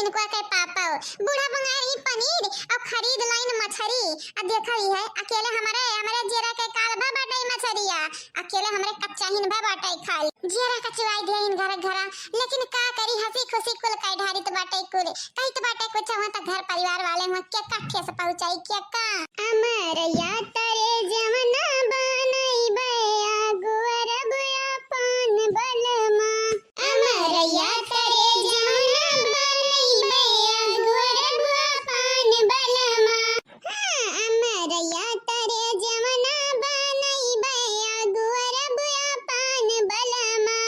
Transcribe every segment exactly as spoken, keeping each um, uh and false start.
इनका के पापा बूढ़ा मंगाए रही पनीर और खरीद लाइन मछरी। आ देखा ही है, अकेले हमरे, हमरे जेरा के काल भा बाटे मछरिया, अकेले हमरे कच्चाहिन भा बाटे खाली। जेरा कचुआई दिया इन घर घरा, लेकिन का करी, हंसी खुशी कुल कई ढारित बाटे कुल। कहित बाटे कुछ हुआ त घर परिवार वाले हुआ के का ठेस पहुंचाई के का। अमर यात्रा रे जवना बनई बे अगुअर बुआ पान बलमा। अमर यात्रा रे जवना बनई बे अगुअर बुआ पान बलमा। हाँ, अमर यात्रा रे जवना बनई बे अगुअर बुआ पान बलमा।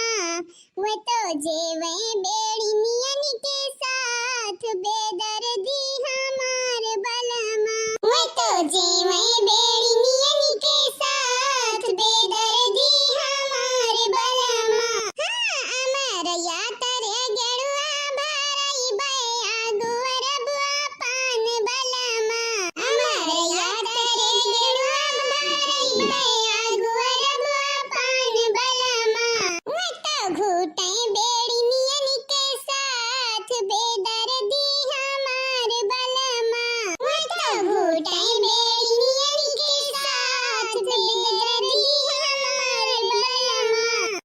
वो तो जेवे बेड़ी नियन के साथ बेदर्दी हमार बलमा। वो तो जेवे बेड़ी नियन के साथ बेदर्दी हमार बलमा। हाँ, अमर यात्रा रे गेरुआ भरई बे अगुअर बुआ पान बलमा। अमर यात्रा रे गेरुआ भरई बे अगुअर बुआ पान बलमा। वो तो घूटे बेड़ी नियन के साथ बेदर्दी हमार बलमा। वो तो घूटे बेड़ी नियन के साथ बेदर्दी हमार बलमा।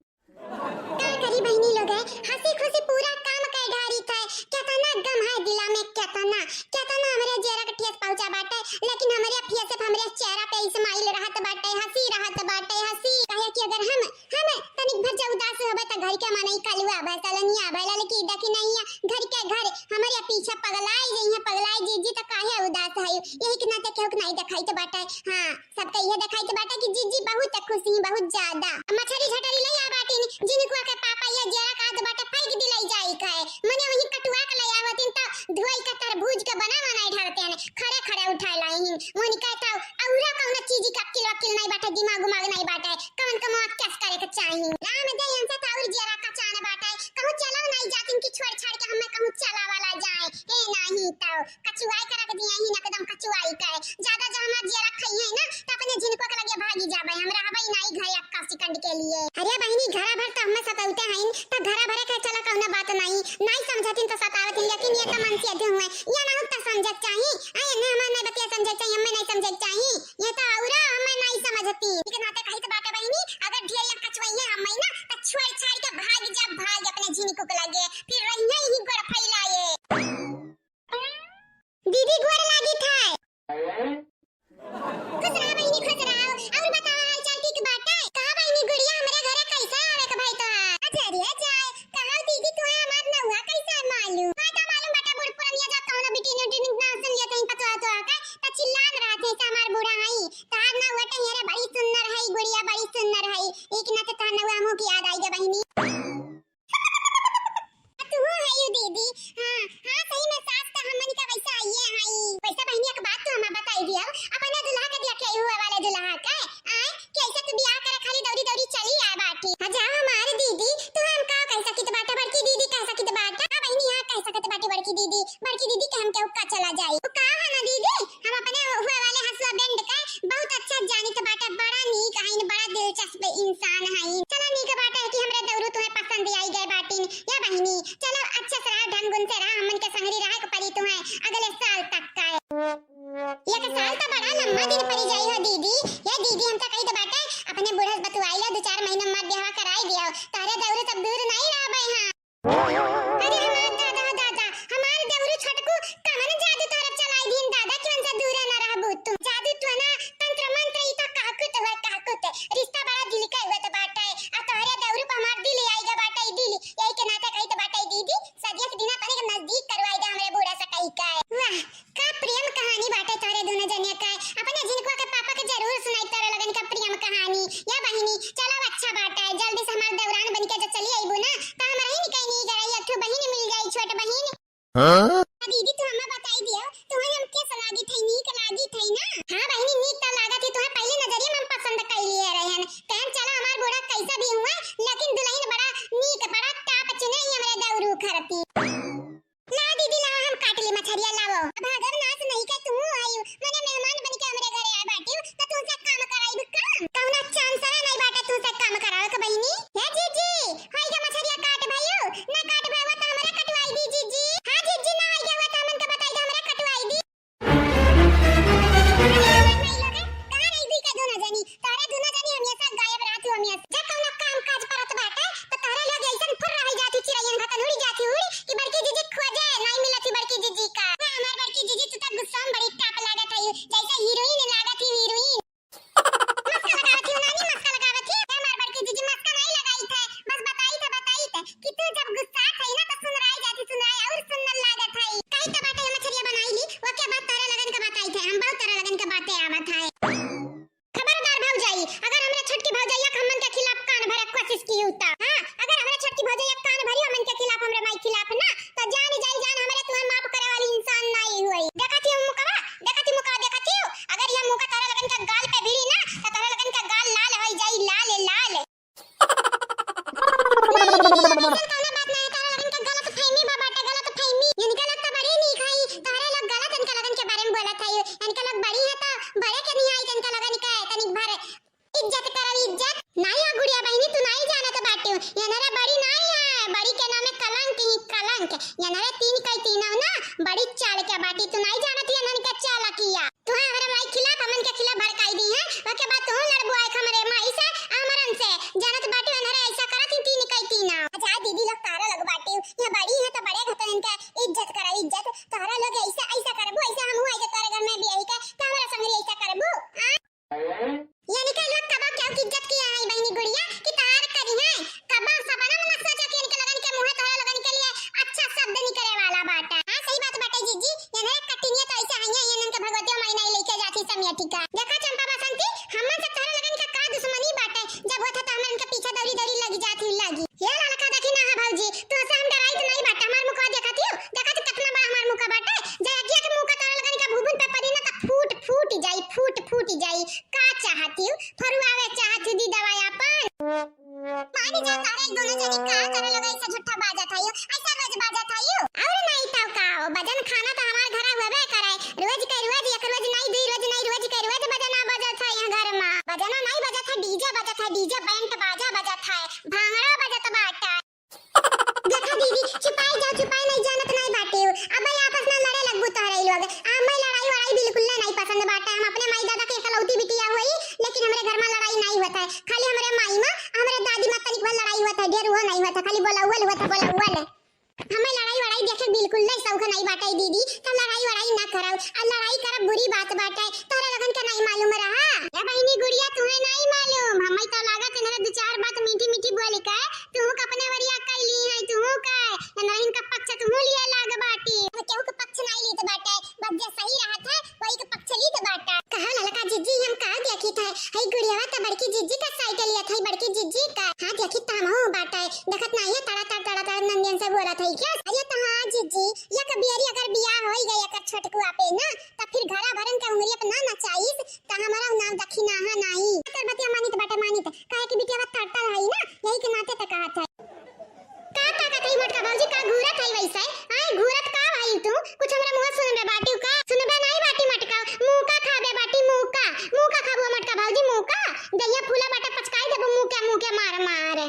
का करी बहिनी लोग है, हंसी खुशी पूरा काम कई ढारित है। केतना गम है दिला में, केतना, केतना हमरे जेरा के ठेस पहुंचा बाटे, लेकिन हमरे फेस पे, हमरे चेहरा पे smile रहत बाटे, हंसी रहत बाटे, हंसी। काहे कि अगर हम, हम तनिक भर जे उदास होबे त घर के मनई कलुआ भै, सलनिया भै, ललकी दखिनैया, घर के घर हमरे पीछे पगलाई जइहे, पगलाई जीजी त काहे उदास है, यही के नाते केहू के नहीं देखाइत बाटे। हाँ, सबके इहे देखाइत बाटे कि जीजी बहुत खुश ही, बहुत ज्यादा। मछरी झटरी ले आ बाटिन, जिनको के पापा ये जेरा कहत बाटे फेंक दिलाई जाई खाए। मने वही कटुआ के ले आवतिन त धोई के तरबूज के बना बनाई ढारते हैं, खड़े खड़े उठाए लाई ही। वही कहता औरा कौनो चीज का अक्किल वक्किल नहीं बाटे, दिमाग उमाग नहीं बाटे, कौन का मौत कैस करे के चाही। राम दे हमसे त और जेरा का चान बाटे, कहूँ चलो नहीं जातिन कि छोड़ छाड़ के हमें कहूँ चला वाला जाए। ए नहीं तो कचुआई के रख दिया ही, एकदम कचुआई के। ज्यादा जो हमार जेरा खाई है ना, तो अपने झिनको के लगे भागी जाबे, हम रहबे ही नहीं घरे अक्का सिकंड के लिए। अरे बहिनी, घरा भर तो हमें सतावते हैं, तो घरा भरे के चला कौनो बात नहीं, नहीं समझतिन तो सतावतिन, लेकिन ये तो मन से अधे हुए, ये ना तो समझक चाही, आए ना हमार नहीं बतिया समझक चाही, हमें नहीं समझक चाही, ये तो औरा हमें नहीं समझती। ठीक नाते कही तो बात है बहिनी, अगर ढेर या कचुआई है हमें ना, तो छोड़ छाड़ के भाग जा, भाग अपने झिनको के लगे, फिर रहिए ही गोड़ फैलाए। दीदी गोड़ लागी थाय। खुश रहा बहिनी, खुश रहा। और बताओ हाल चाल ठीक बाटे? कहा बहिनी गुड़िया हमरे घरे कैसे आवे के भाई तोहार? अच्छा रे जाए, कहा दीदी तुहे हमार नौआ कैसे मालूम? मैं तो मालूम बाटे बूढ़ पुरनिया जा कौनो बिटिन उटिन ना सुन लिया कहीं पतवा तो आके, त चिल्लात रहत है से हमार बूढ़ा हई। तोहार नौआ टहिया रे बड़ी सुंदर हई गुड़िया, बड़ी सुंदर हई। एक ना तो तोहार नौआ हमहू की याद आई गे बहिनी। तू हो है यू दीदी। हाँ, हाँ, सही में सास त हमन का वैसा आइए हई। वैसे बहिनी एक बात तू हमें बताई दियो, अपने दुल्हा के दिया के हुए वाले दुल्हा के, आए, कि ऐसे तू बियाह करे खाली दौरी दौरी चली आए बाटी। हाँ, जा हमार दीदी, तू हम का कह सकित बाटे बड़की दीदी कह सकित बाटे। हाँ बहिनी, हाँ कह सकत बाटे बड़की दीदी, बड़की दीदी के हम केहू का चला जाई। वो का है ना दीदी, हम अपने हुए वाले हसुआ बैंड के बहुत अच्छा जानित बाटे, बड़ा नीक हईन, बड़ा दिलचस्प इंसान हईन। चला नीक बाटे कि हमरे दौरू तुहे पसंद आई गए बाटिन। या बहिनी, चलो अच्छे से रहा, ढंग गुण से रहा, हमन के संगरी रहे के पड़ी तुहे अगले साल तक का। एक साल तो बड़ा लम्बा दिन पड़ी जाई हो दीदी। या दीदी, हम तो कही तो बाटे, अपने बूढ़ा से बतुआई लो, दो चार महीना में ब्याह कराई दियो, तारे दौरू सब दूर नहीं रहबे हाँ। अरे हमार दादा, दादा, हमार देवरू छोटकू कवन जादू तोहरा चलाई दीन दादा कि उनसे दूरे ना रहबू तू। जादू टोना, तंत्र मंत्र ई तो काकुत हुआ, काकुत। रिश्ता बड़ा दिल के हुआ तो बाटे। आ तोहरे देवरू पर हमार दिल आई गा बाटे, दिल। यही के नाते कही तो बाटे दीदी, सदिया के दिन अपने के नजदीक करवाई दे हमरे बूढ़ा से कही का। वाह, का प्रेम कहानी बाटे तोहरे दोनों जने का। अपने झिनकुआ के पापा के जरूर सुनाई तोरे लगन का प्रेम कहानी। या बहिनी, चलो अच्छा बाटे, जल्दी से हमार देवरान बन के जो चली आईबू ना, तो हमरा ही निकाई नहीं कराई, एक ठो बहिन मिल जाई, छोट बहिन। हाँ? दीदी, तू हमें बताई दियो, तुम्हें हम कैसा लागी थे, नीक लागी थे ना? हाँ बहिनी, नीक तो लागत है, तुम्हें पहली नजरिए में हम पसंद कर लिए रहन। कहन चलो हमार बूढ़ा कैसा भी हुआ, लेकिन दुल्हन बड़ा नीक, बड़ा टाप चुने ही हमरे देवरू खरती। ला दीदी, ला, हम काट ली मछरिया, लावो। अब अगर नाच नहीं के तू आई, मने मेहमान बन के हमरे घरे आए बाटियो, तो तुमसे काम कराई भी काम। कौना चांसरा नहीं बाटे तुमसे काम करावे के बहिनी? हे जीजी, होई गा मछरिया काट भयो, ना काट भयो तो हमरे कटवाई दी जीजी। हाँ जीजी, एनरे तीन कई तीनौ ना, बड़ी चालकिया बाटी, तू नाई जानत ही एनन के चालकिया। तू है हमरे माई खिलाफ, हमन के खिलाफ भड़काई दी है, ओके बाद तू लड़बू आए हमरे माई से, हमरन से। जानत बाटी एनरे ऐसा करत ही तीन कई तीनौ। अच्छा दीदी लोग तारा लोग बाटी, ये बड़ी है तो बड़े घतन इनका इज्जत करा, इज्जत। तारा लोग ऐसा, ऐसा करबू, ऐसा हमहू आई के तोरे घर में बियाही के, तो हमरा संगरी ऐसा करबू, हाँ? यानी के लोग कबो केहू की इज्जत किया है बहिनी गुड़िया कि तार करी है। कबो सपना में मत सोचा कि इनके लगन के मुँह तोहरा लगन के लिए अच्छा शब्द निकले वाला बाटा। हाँ, सही बात बाटे जीजी, एनरे कटिनिया तो ऐसे हइये, एनन के भगवतिया माई नहीं लेके जाती समिया टीका। देखा चंपा बसंती, हमन से तोहरा लगन के का दुश्मनी बाटे, जब होता तो हमन के पीछे दौड़ी दौड़ी लगी जाती लगी। हे ललका देखी ना है भौजी, तोहसे हम डराइत नहीं बाटे, हमार मुखवा देखत हियो, देखत कितना बड़ा हमार मुखवा बाटे, जे अगिया के मुँह का तोहरा लगन के भूभुन पे पड़ी ना तो फूट फूट जाई, फूट फूट जाई। का चाहत हियो? फरुआवे चाहत हियो दी दवाई आपन? मानी जा तारे दोनों जनी का करे लोग ऐसा झूठा बाजत है यो, ऐसा रोज बाजत है यो। और नहीं तो का हो, भजन खाना तो हमार घर हुए करे, रोज के रोज, एक रोज नहीं, दो रोज नहीं, रोज के रोज भजना बजत है यहाँ घर में। भजना नहीं बजत है, डीजे बजत है, डीजे बैंड बाजा बजत है, भांगड़ा बजत बाटा। देखा दीदी, छुपाई जाओ, छुपाई नहीं जानत नहीं बाटे हो। अब भाई आपस में लड़े लगबू तोहरे लोग। आ मैं लड़ाई वड़ाई बिल्कुल नहीं पसंद बाटे। हम अपने माई दादा के इकलौती बिटिया होई, लेकिन हमरे घर में लड़ाई नहीं होता है। खाली हमरे माई में, हमरे दादी में तनिक भर लड़ाई होता है, ढेर वो नहीं होता, खाली बोलावल होता, बोलावल। हमें लड़ाई वड़ाई देखे बिल्कुल नहीं शौक नहीं बाटे दीदी, तो लड़ाई वड़ाई ना करब। आ लड़ाई करब बुरी बात बाटे, तोहरे लोगन के नहीं मालूम रहा। ए बहिनी गुड़िया, तुम्हें नहीं मालूम, हमें तो लागत इन्हें दो चार बात मीठी मीठी बोल के तू का अपने वरिया कई ली है, तू का नहीं इनका पक्ष तू लिए लाग बाटी। हम केहू के पक्ष नहीं लीत बाटे, बस जे सही रहत है वही के पक्ष लीत बाटा। कहा ललका जीजी, हम का देखी थे, हई गुड़ियावा त बड़की जीजी का साइड लिया था, बड़की जीजी का। हाँ देखी त हमहू बाटे, देखत नहीं है तड़ा तड़ तड़ा तड़ नंदियन से बोला था क्या? अरे तो हाँ जीजी, या कबियरी अगर बियाह होई गई अगर छोटकुआ पे ना, त फिर घरा भरन के उंगलिया पे ना नचाइस, त हमारा नाम दखिनाहा नाई। कर बतिया मानित बाटे मानित, काहे कि बिटिया तड़तड़ हई ना, यही के नाते त कहत है। का ताकत हई मोटका भौजी, का घूरत हई वैसे? आय घूरत का भाई तू? कुछ हमरा मुँह सुनबे बाटिउ का? सुनबे नाई बाटी मोटका, मुँह का खाबे बाटी, मुँह का, मुँह का खाबो मोटका भौजी, मुँह का? दहिया फूला बाटे पचकाई देबो मुँह के, मुँह के मार मार।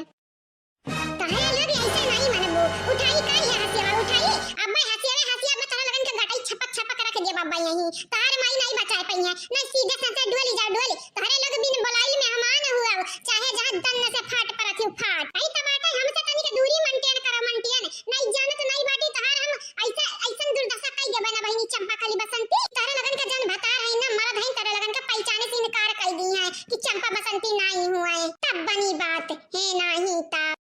काहे लोग ऐसे नाई मनबो? उठाई का ये हसियावा, उठाई? अब मैं हसियावे, हसिया में तोहरा लगन के गटाई छपक छपक रख देब अब्बा यहीं। तोहार माई नाई बचाए पइहे। नहीं सीधे संसे डोली जाओ, डोली। तोहरे लोग बिन बोलाइल मेहमान हुआ, चाहे जहाँ दन्न से फाट परत हो, फाट। आई त बाटे, हमसे तनी के दूरी maintain करो, maintain। नहीं जानत नहीं बाटी तोहार हम ऐसा, ऐसन दुर्दशा कई देबे ना बहिनी चंपा कली बसंती। तोहरे लगन के जन भतार है ना, मर्द है, तोहरे लगन के पहचाने से इनकार कई दी है कि चंपा बसंती नाई हुआ है। तब बनी बात, है नाही तब।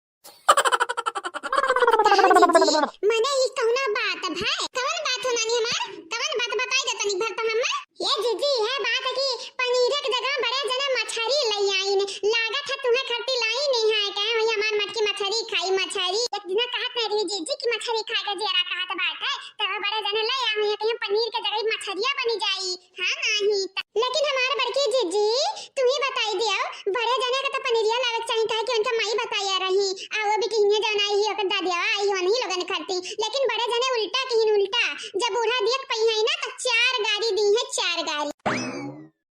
मने ई कौना बात भाई? कवन बात हो नानी हमार? कवन बात बताई दे तनी भर तो हमें। ये जीजी, ये बात है कि पनीर के जगह बड़े जने मछरी ले आइन। लागत है तुम्हें खरती लाई नहीं है, कहे हुई हमार मटकी मछरी खाई मछरी। एक दिन कहत नहीं रही जीजी कि मछरी खा के जियरा कहत बाटे, तो बड़े जने ले आए हुई कहीं पनीर के जगह मछरिया बनी जाई। हाँ, नाही त। लेकिन हमार बड़की जीजी, तू ही बताई दियो, बड़े जने का तो पनीरिया लावे के चाही, काहे कि उनका माई बताया रही। आ वो भी किन्ने जौन आई ही, ओकर दादिया आई ही, उन्हीं लोगन खरती। लेकिन बड़े जने उल्टा किहिन उल्टा, जब बूढ़ा देख पई है ना, तो चार गारी दी है, चार गारी।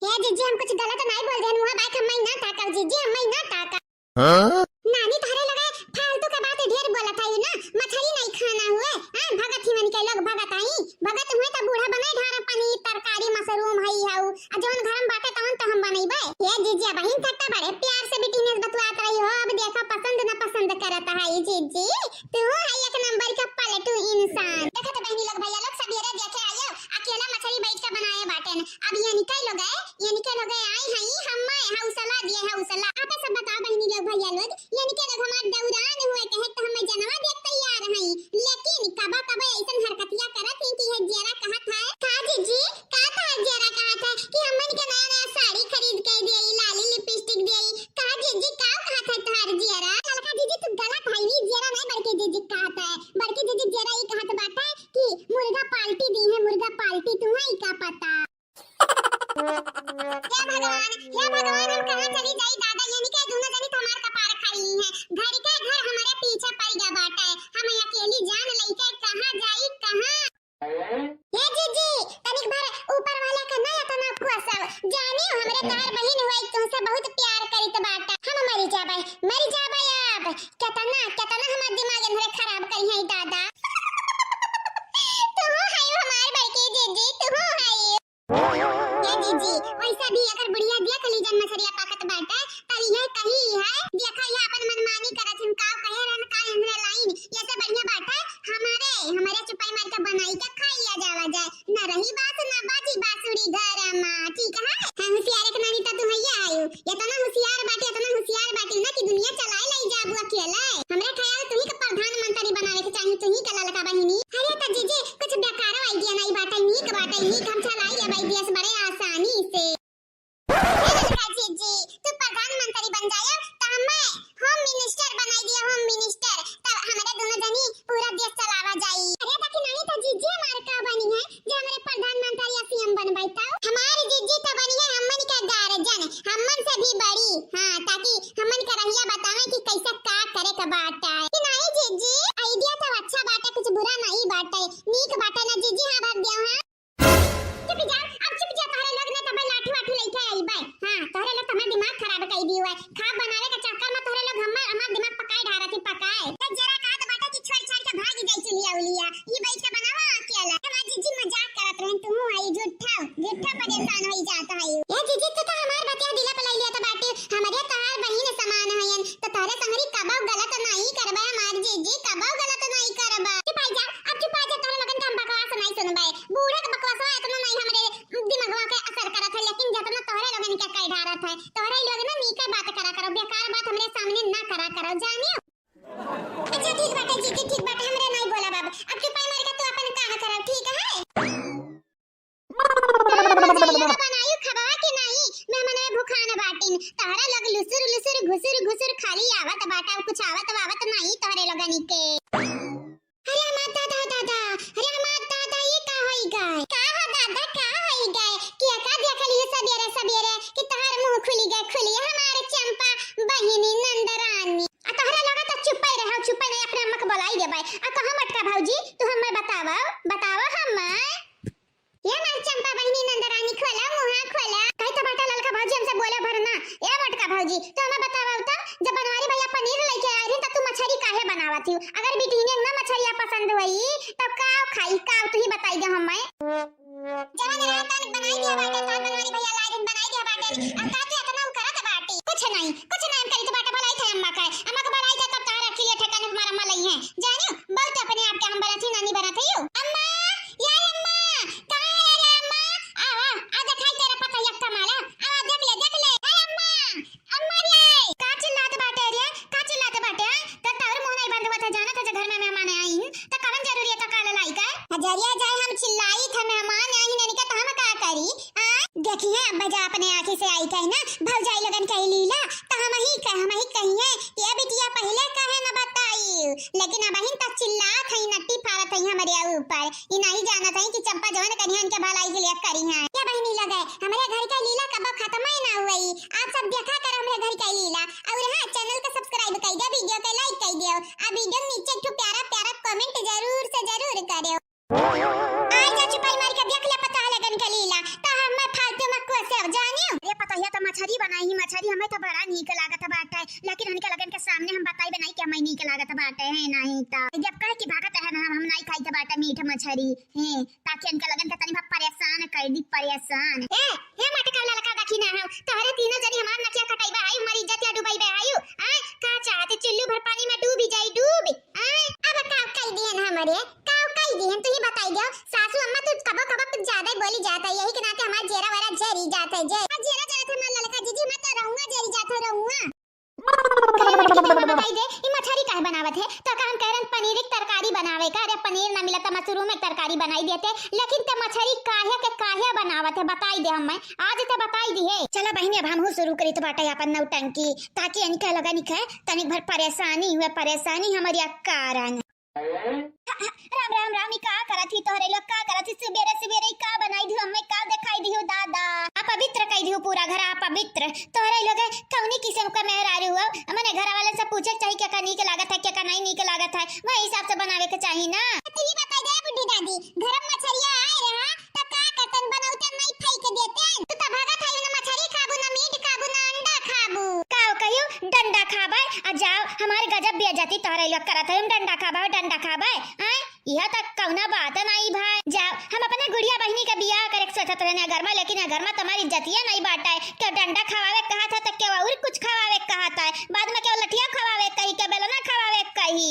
हे जीजी, हम कुछ गलत नहीं बोल देन, वहाँ बात हम ना ताका, जीजी, हम ना ताका। हाँ? नानी, तोहरे लगे फालतू के बात ढेर बोलत हई ना, मछरी नहीं खाना हुए, हाँ, भगत ही मन के लोग भगत हई, भगत हुए तो बूढ़ा बनाए ढारा पनीर, तरकारी, मशरूम हई हऊ, आ जौन घर में बाटे तौन तो हम बनइबे। ये जीजी, अब हिन ठट्टा बड़े प्यार से बिटिनेस बतुआत रही हो, अब देखा पसंद ना पसंद करत है जीजी, तू है एक नंबर का पलटू इंसान। देखत बहनी लोग, भैया लोग, सबेरे देखे आयो, अकेला मछरी बैठ के बनाए बाटेन, अब ये निकल लोग है, इनके लोग आई हई, हम्मे हौसला दिए, हौसला। आपे सब बताओ बहनी लोग, भैया लोग, इनके लोग हमार दौरान हुए कहे तो हमें जनवा देख तैयार हई, लेकिन कबा कबा ऐसन हरकतिया करत हैं कि ये जियरा कहत है। का जीजी, का था जियरा कहत है कि हमन के नया नया साड़ी खरीद के देई, लाली लिपस्टिक देई। का जीजी, का कहत है तोहार जियरा? ललका जीजी, तू गलत है, ई जियरा नहीं बड़की जीजी कहत है। बड़की जीजी जियरा ई कहत बाटे कि मुर्गा पार्टी दी है, मुर्गा पार्टी, तुम्हें का पता। हे भगवान, हे भगवान, हम कहाँ चली जाई दादा, ये निके दोनों जनी तो हमार कपार खाई ली हैं। घर के घर हमारे पीछे पड़ गया बाटे, हम अकेली जान लइके कहाँ जाई, कहाँ? हे जीजी, तनिक भर ऊपर वाला का ना इतना कोसव, जाने हमरे तार बहिन हुआ तुमसे बहुत प्यार करित बाटे, हम मरी जाबे, मरी जाबे अब, कितना, कितना हमार दिमाग इन्हरे खराब करी है दादा। के। अरे हमार दादा, दादा, अरे हमार दादा, ये का होई गए? का हो दादा, का होई गए? कि का देखल ये सबेरे सबेरे कि तहार मुंह खुली गए, खुली हमार चंपा बहिनी नंद रानी। आ तोहरा लगा तो चुप्पे रहो, चुप्पे नहीं, अपने अम्मा के बुलाई देबे। आ कहो मोटका भौजी, तू हमें बतावा, बतावा हमें। ये हमार चंपा बहिनी नंद रानी, खोला मुहा खोला। कही तो बाटा ललका भौजी हमसे बोले भर ना। ए मोटका भौजी, तू हमें बतावा तो, जब बनवारी भैया पनीर लेके आए रही तो तू मछरी काहे बनावत ही? अगर बिटिने ना मछरिया पसंद होई तो का खाई, का तू ही बताई दे हमें। जवन रहा तन बनाई दिया बाटे, तन बनवारी भैया लाए दिन बनाई दिया बाटे। अब का तू इतना उ करत बाटी? कुछ नहीं, कुछ नहीं हम करी तो बाटे, बोलाई थे अम्मा का। अम्मा का बोलाई थे तब तारा अखिले ठिकाने मारा मलई है। जानियो, बहुत अपने आप के हम बनत ही नानी बनत ही। अम्मा, यार अम्मा, कहाँ है रे अम्मा? आ, आ, आ देखाई तेरा पता यक कमाला। आ, देख ले, देख ले। ए अम्मा, अम्मा रे। का चिल्लात बाटे रे? का चिल्लात बाटे? हैं? तोर मुंह नहीं बंद हुआ था, जाना था जो घर में मेहमान आई हैं, तो कवन जरूरी है तो काला लाई का? हजरिया जाए हम चिल्लाई था, मेहमान आई हैं, इनका तो हम का करी? आ? देखिए, अब जा अपने आँखी से आई कहे ना, भौजाई लोगन कही लीला, तो हम ही कह, हम ही कहिए, ये बिटिया पहले काहे न बताई, लेकिन अब हिन तक चिल्लात है, नट्टी फारत है हमरे ऊपर। ई नहीं जानत है कि चंपा जवन करिहन के भलाई के लिए करिहन। क्या बहिनी लगे, हमरे घर के लीला कब खत्म ही ना हुई। आप सब देखा कर हमरे घर के लीला। और हाँ, channel के subscribe कर दियो, video के like कर दियो, आ video के नीचे एक ठो प्यारा प्यारा comment जरूर से जरूर करियो। आई जा चुपाई मार के देख ले पता लगन के लीला, तो हम फालतू में कोसे जानियो। अरे पता है तो मछरी बनाई ही, मछरी हमें तो बड़ा नीक लागत बाटे, लेकिन उनके लगन के सामने हम बताई बनाई कि हमें नीक लागत बाटे है नहीं तो। जब कहे कि भागत है ना, हम, हम नहीं खाई तो बाटे मीठ मछरी। हैं, ताकि इनका लगन के तनी भर परेशान कर दी, परेशान। ए, हे मटका ललका देखी ना हो, तोहरे तीनों जनी हमार नकिया कटाई बे आयु, हमारी इज्जत या डुबाई बे आयु। आय, का चाहते चुल्लू भर पानी में डूबी जाई, डूब। आय, अब का कई दिहन हमरे, का कई दिहन, तू ही बताई दो। सासू अम्मा तू कबो कबो कुछ ज्यादा ही बोली जाता है, यही के नाते हमार जेरा वेरा जरी जाता है, जे। आ जेरा जरा थे हमार ललका जीजी, मैं तो रहूंगा जरी जाता रहूंगा। काहे मटकी बहन बताई दे, ई मछरी काहे बनावत है? तो का हम कह रहन पनीर के तरकारी बनावे का? अरे पनीर ना मिलत त मशरूम के तरकारी बनाई देते, लेकिन त मछरी काहे के काहे बनावत है बताई दे हमें, आज त बताई दी है। चला बहिनी अब हमहू शुरू करी तो बाटे अपन नौटंकी, ताकि इनका लगा निके तनिक भर परेशानी हुए, परेशानी हमारी कारण। राम राम राम, ई का करत ही तोहरे लोग, का करत ही सुबेरे सुबेरे, ई का बनाई दियो हमें, का देखाई दियो दादा? अपवित्र कई दियो पूरा घर, अपवित्र। तोहरे लोग कौनी किस्म का मेहरारू हो? मने घर वाले से पूछे के चाही, क्या का नीक लागत है, क्या का नहीं नीक लागत है, वही हिसाब से बनावे के चाही ना। तू ही बता दे बुड्ढी दादी, घर में मछरिया आए रहा, त का करतन, बनौते नहीं फेंक देते। तू त भागत है, ना मछरी खाबू, ना मीट खाबू, ना अंडा खाबू। का कहियो, डंडा खाबे, आ जाओ, हमारे गजब बेइज्जती तोहरे लोग करत है, हम डंडा खाबे, डंडा खाबे, हैं? यह त कौना बात नहीं भाई। जाओ, हम अपने गुड़िया बहिनी का बियाह करे के सोचत रहने अगर में, लेकिन अगर में तुम्हारी इज्जतिया नहीं बाटे, केहू डंडा खवावे कहा था, त केहू और कुछ खवावे कहा था, बाद में केहू लठिया खवावे कही, केहू बेलना खवावे कही।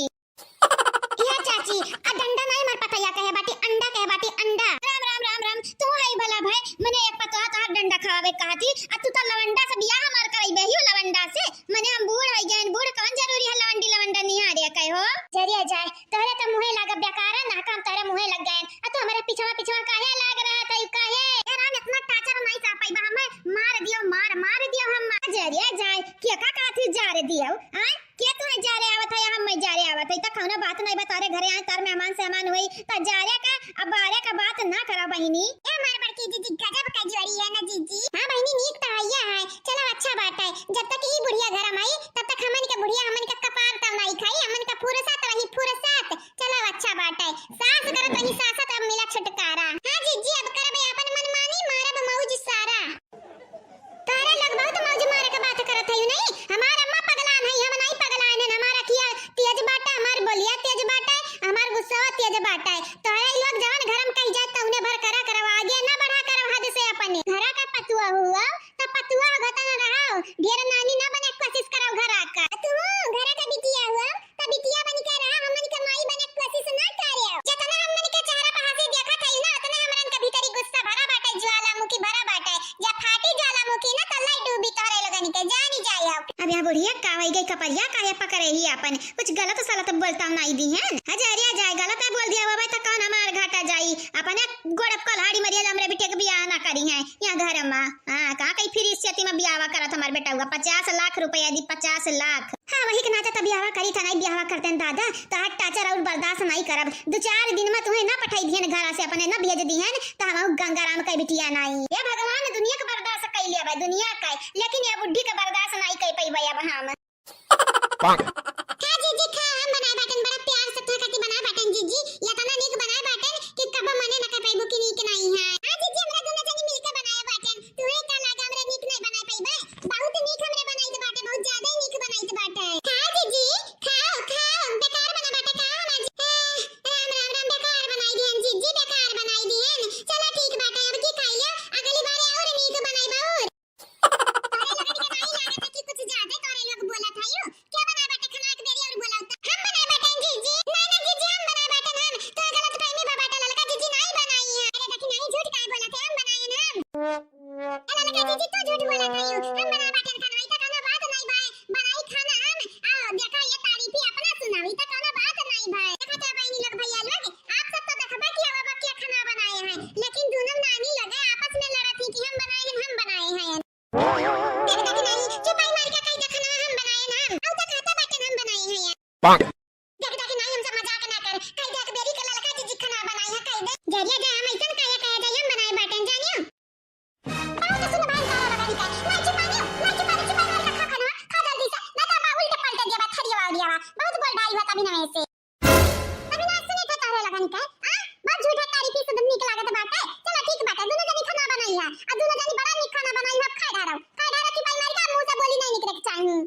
ए चाची, आ डंडा नहीं मार पतैया कहे बाटी, अंडा कहे बाटी, अंडा। राम, राम, राम, राम। तू है भला भाई, मने एक पतवा तोहार डंडा खवावे कहा थी, आ तू तो लवंडा से बियाह हमार करइबे ही लवंडा से। मने हम बूढ़ है गए, बूढ़ कौन जरूरी है लवंडी लवंडा निहारे कहे हो। जरिया जाए, तोहरे तो मुँहे लाग बेकारा, ना काम तोहरे मुँहे लग गए। आ तू हमारे पिछवा पिछवा काहे लाग रहा था, यू काहे? ए राम, इतना टाचर नहीं सह पाइबा हमें, मार दियो, मार, मार दियो हम, मार। जरिया जाए, क्या का कहा थी जा रे दियो, आय? के तू है जा रे आवत है, हम मैं जा रे आवत है, त कौनो बात नहीं बता रे, घरे आए तार मेहमान सेहमान हुई, त जा रे का, अब बारे का बात ना करा बहिनी। ए हमार बड़की जीजी गजब का जोड़ी है ना जीजी। हाँ बहिनी, नीक त हइया है। चलो अच्छा बात है, जब तक ई बुढ़िया घर में आई, तब तक हमन के बुढ़िया हमन के कपार तब नहीं खाई, हमन का फुरसत वही फुरसत। चलो अच्छा बात है, सास करत वही सासत, अब मिला छुटकारा। हाँ जीजी, अब करबे अपन मनमानी, मारब मौज सारा। तोहरे लोग बहुत मौज मारे के बात करत हयू नहीं? हमार अम्मा पगलान है, हम नहीं पगलान है। हमार अखिया तेज बाटे, हमार बोलिया तेज बाटे, हमार गुस्सा तेज बाटे। तोहरे लोग जवन घर में कही जाए तौने भर करा करव, आगे ना बढ़ा करव हद से अपने। घरा का पतुआ हुआ त पतुआ घटन रहो, ढेर नानी ना बने कोशिश करव घरा का। तू घरा का बिटिया हुआ त बिटिया बन के रहा, हमन के माई बने कोशिश ना करे। जितना हमन के चेहरा पे हंसी देखत है ना, उतने हमरन के भीतरी गुस्सा भरा बाटे, ज्वालामुखी भरा बाटे। जब फाटी ज्वालामुखी ना, त लाई डूबी तोहरे लोगन के, जानी जाए हो। अब यहाँ बुढ़िया का होई गई, कपरिया काहे पकड़े ही अपन, कुछ गलत सलत बोलता नहीं दी है। हजारिया जाए, गलत है बोल दिया बाबा, त कौन हमार घाटा जाई, अपने गोड़ कलहाड़ी मरिया, हमरे बिटिया के बियाह ना करी है यहाँ घर में। हाँ, का कही फिर इस चेती में बियाहवा करत हमार बेटउआ, पचास लाख रुपया दी, पचास लाख। हाँ, वही के नाते त बियाहवा करी था, नहीं बियाहवा करते हैं दादा, त हट टाचर और बर्दाश्त नहीं करब। दो चार दिन में तुम्हें ना पठाई दिहन घर से, अपने ना भेज दिहन, त हम गंगाराम का बिटिया नहीं। ये भगवान, दुनिया के बर्दाश्त कर लिया भाई, दुनिया का, लेकिन ये बुढ़ी के बर्दाश्त नहीं कर पाई भाई अब हम। खा जीजी खा, हम बनाए बाटन, बड़ा प्यार से तोहरे खातिर बनाए बाटन जीजी, इतना नीक बनाए बाटन कि कब मने न कर पाइबू कि नीक नहीं है। हाँ जीजी, हमरा दोनों जनी मिलके बनाए बाटन, तुहे का लागा हमरा नीक नहीं बनाए पाइबे? बहुत नीक हमरे बनाइत बाटे, बहुत ज्यादा ही नीक बनाइत बाटे। खा जीजी, खाओ, खाओ, बेकार बना बाटे का हमार जी-, ए, राम, राम, राम, बेकार बनाई दिहन जीजी, बेकार बनाई दिहन। चला ठीक बाटे, अब की खाई लियो, अगली बार और नीक बनाई बहुत। तोरे लोगन के नाई लागत है कि कुछ ज्यादा तोरे लोग बोलत हयो? क्या बनाए बाटे खाना एक बेरी और बोलाओ त? हम बनाए बाटे जीजी। नहीं, नहीं जीजी, हम बनाए बाटे हम। तो गलतफहमी बा बाटे, ललका जीजी नाई बनाई है। अरे देखी नहीं, झूठ काहे बोलत है, हम बनाए ना हम। ए ललका जीजी, तू झूठ बोलत हयो। हम बनाए बाटे खाना, ई त कोनो बात नहीं भाई। बनाई खाना हम। आओ, देखा ये तारीफी अपना सुनाओ, ई त कोनो बात नहीं भाई। देखा तो बहनी लोग, भैया लोग, आप सब तो देखबा कि अब, अब क्या खाना बनाए हैं, लेकिन दोनों नानी लगे आपस में लड़त ही कि हम बनाए हैं, हम बनाए हैं। देखता कि नहीं, चुपाई मार के कही देखा ना, हम बनाए ना, हम। आउ तो खाता बाटे हम बनाए हैं यार। देखता कि नहीं, हमसे मजाक ना कर, कही देख बेरी के ललका जीजी खाना बनाई है, कही दे। जरिया जाए हम ऐसन काहे कहे जाए, हम बनाए बाटे, जानियो। बात तो सुन भाई, तारा लगानी का, नहीं चुपाई, नहीं चुपाई, चुपाई मार के खा खाना, खा जल्दी से, ना तो हम उल्टे पलटे दिया बा, थरिया वाला दिया बा, बहुत बोल डाई हुआ तभी ना ऐसे। अभी ना सुनी तो तोहरे लगन के, आ? बहुत झूठा तारीफी से नीक लागत बाटे। चलो ठीक बाटे, दोनों जनी खाना बनाई है, आ दोनों जनी बड़ा नीक खाना बनाई है, खाए डारो, खाए डारो, चुपाई मार के मुंह से बोली नहीं निकले के चाही।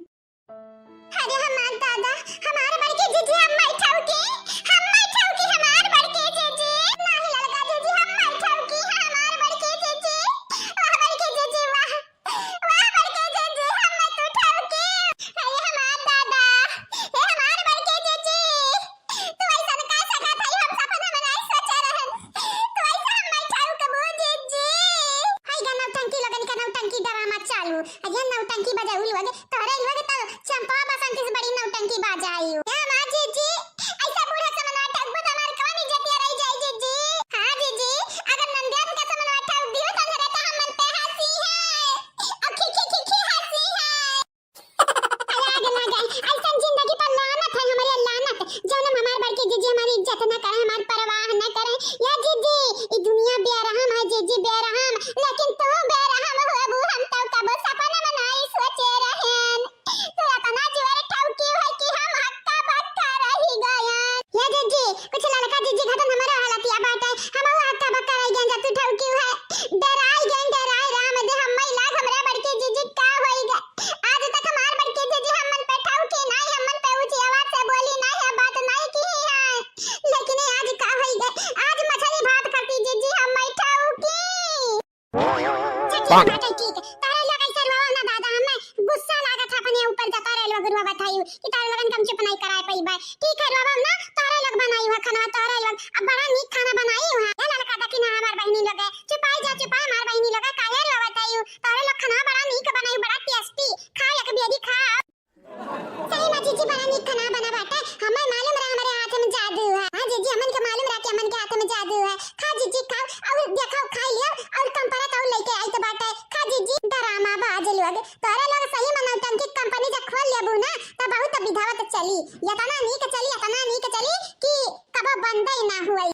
अरे हमार दादा, हमार बड़की जीजी हम बैठाऊ के, हम बैठाऊ के हमार बड़की जीजी, नाही ललका जीजी हम बैठाऊ के, हमार बड़की जीजी, वाह बड़की जीजी वाह। वाह बड़के जीजी, हम मत उठाओ के। अरे हमार दादा, हे हमार बड़के जीजी, तू ऐसन का सकत हई, हम सपना में नहीं सोचे रहन। तू ऐसा हम बैठाऊ कबो जीजी। हाय गा नौटंकी लोगन का नौटंकी ड्रामा चालू। अरे नौटंकी बजाऊ लोग, तोहरे लोग तो चंपा बसंती से बड़ी नौटंकी बजाई। हे हमार जीजी, ऐसा बूढ़ा समनवा ठगबो त हमार कवन इज्जतिया रह जाई जीजी। हाँ जीजी, अगर नंदियन का समनवा ठग दियो त अंधरे त हमन पे हंसी है। अब खी खी खी खी हंसी है। अरे आगे ना जाए, ऐसन जिंदगी पर लानत है हमरे लानत। जौन हमार बड़की जीजी हमारी इज्जत ना करे, हमार परवाह ना करे। या जीजी, ई दुनिया बेरहम है जीजी, बेरहम, लेकिन तू बेरहम होबू, हम तो कबो सपना में नहीं सोचे रहन। तू इतना जोर ठौकी है कि हम हक्का बक्का रही गयन। ये जीजी, कुछ ललका जीजी घटन हमारा हालतिया बाटे, हम हक्का बक्का रही गयन जब तू ठौकी है। डराई गयन, डराई राम दे, हम लाग हमरा बड़की जीजी का होई गए। आज तक हमार बड़की जीजी हमन पे ठौकी नहीं, हमन पे ऊंची आवाज से बोली नहीं है, बात नहीं की है। लेकिन आज का होई गए, आज मछली भात खाती जीजी हम ठौकी। ठीक बाटे, ठीक। तारे लोग ऐसे रोवा ना दादा, हमें गुस्सा लागत है अपने ऊपर, जा तारे लोग रोवा बताइयो कि तारे लोगन कम चुप नहीं कराए पई बा। ठीक है, रोवा ना, तारे लोग बनाई हुआ खाना, तारे लोग अब बड़ा नीक खाना बनाई हुआ। ये ललका देखी ना हमार बहिनी लोग है, चुपाई जा, चुपाई हमार बहिनी लोग है, काहे रोवा बताइयो, तारे लोग खाना बड़ा नीक बनाई, बड़ा टेस्टी, खा एक बेरी खा। सही में जीजी बड़ा नीक खाना बना बाटे। हमें मालूम रहा हमरे हाथ में जादू है। हाँ जीजी, हमन के मालूम रहा कि हमन के हाथ में जादू है। खा जीजी खाओ, और देखो खा लियो, और कम पड़त और लेके आई तो बाटे। खा जीजी, ड्रामा बाज लोग। तोरे लोग सही में नौटंकी कंपनी जब खोल लेबू ना, तब बहुत विधावत चली। इतना नीक चली, इतना नीक चली कि कबो बंदे ना हुई।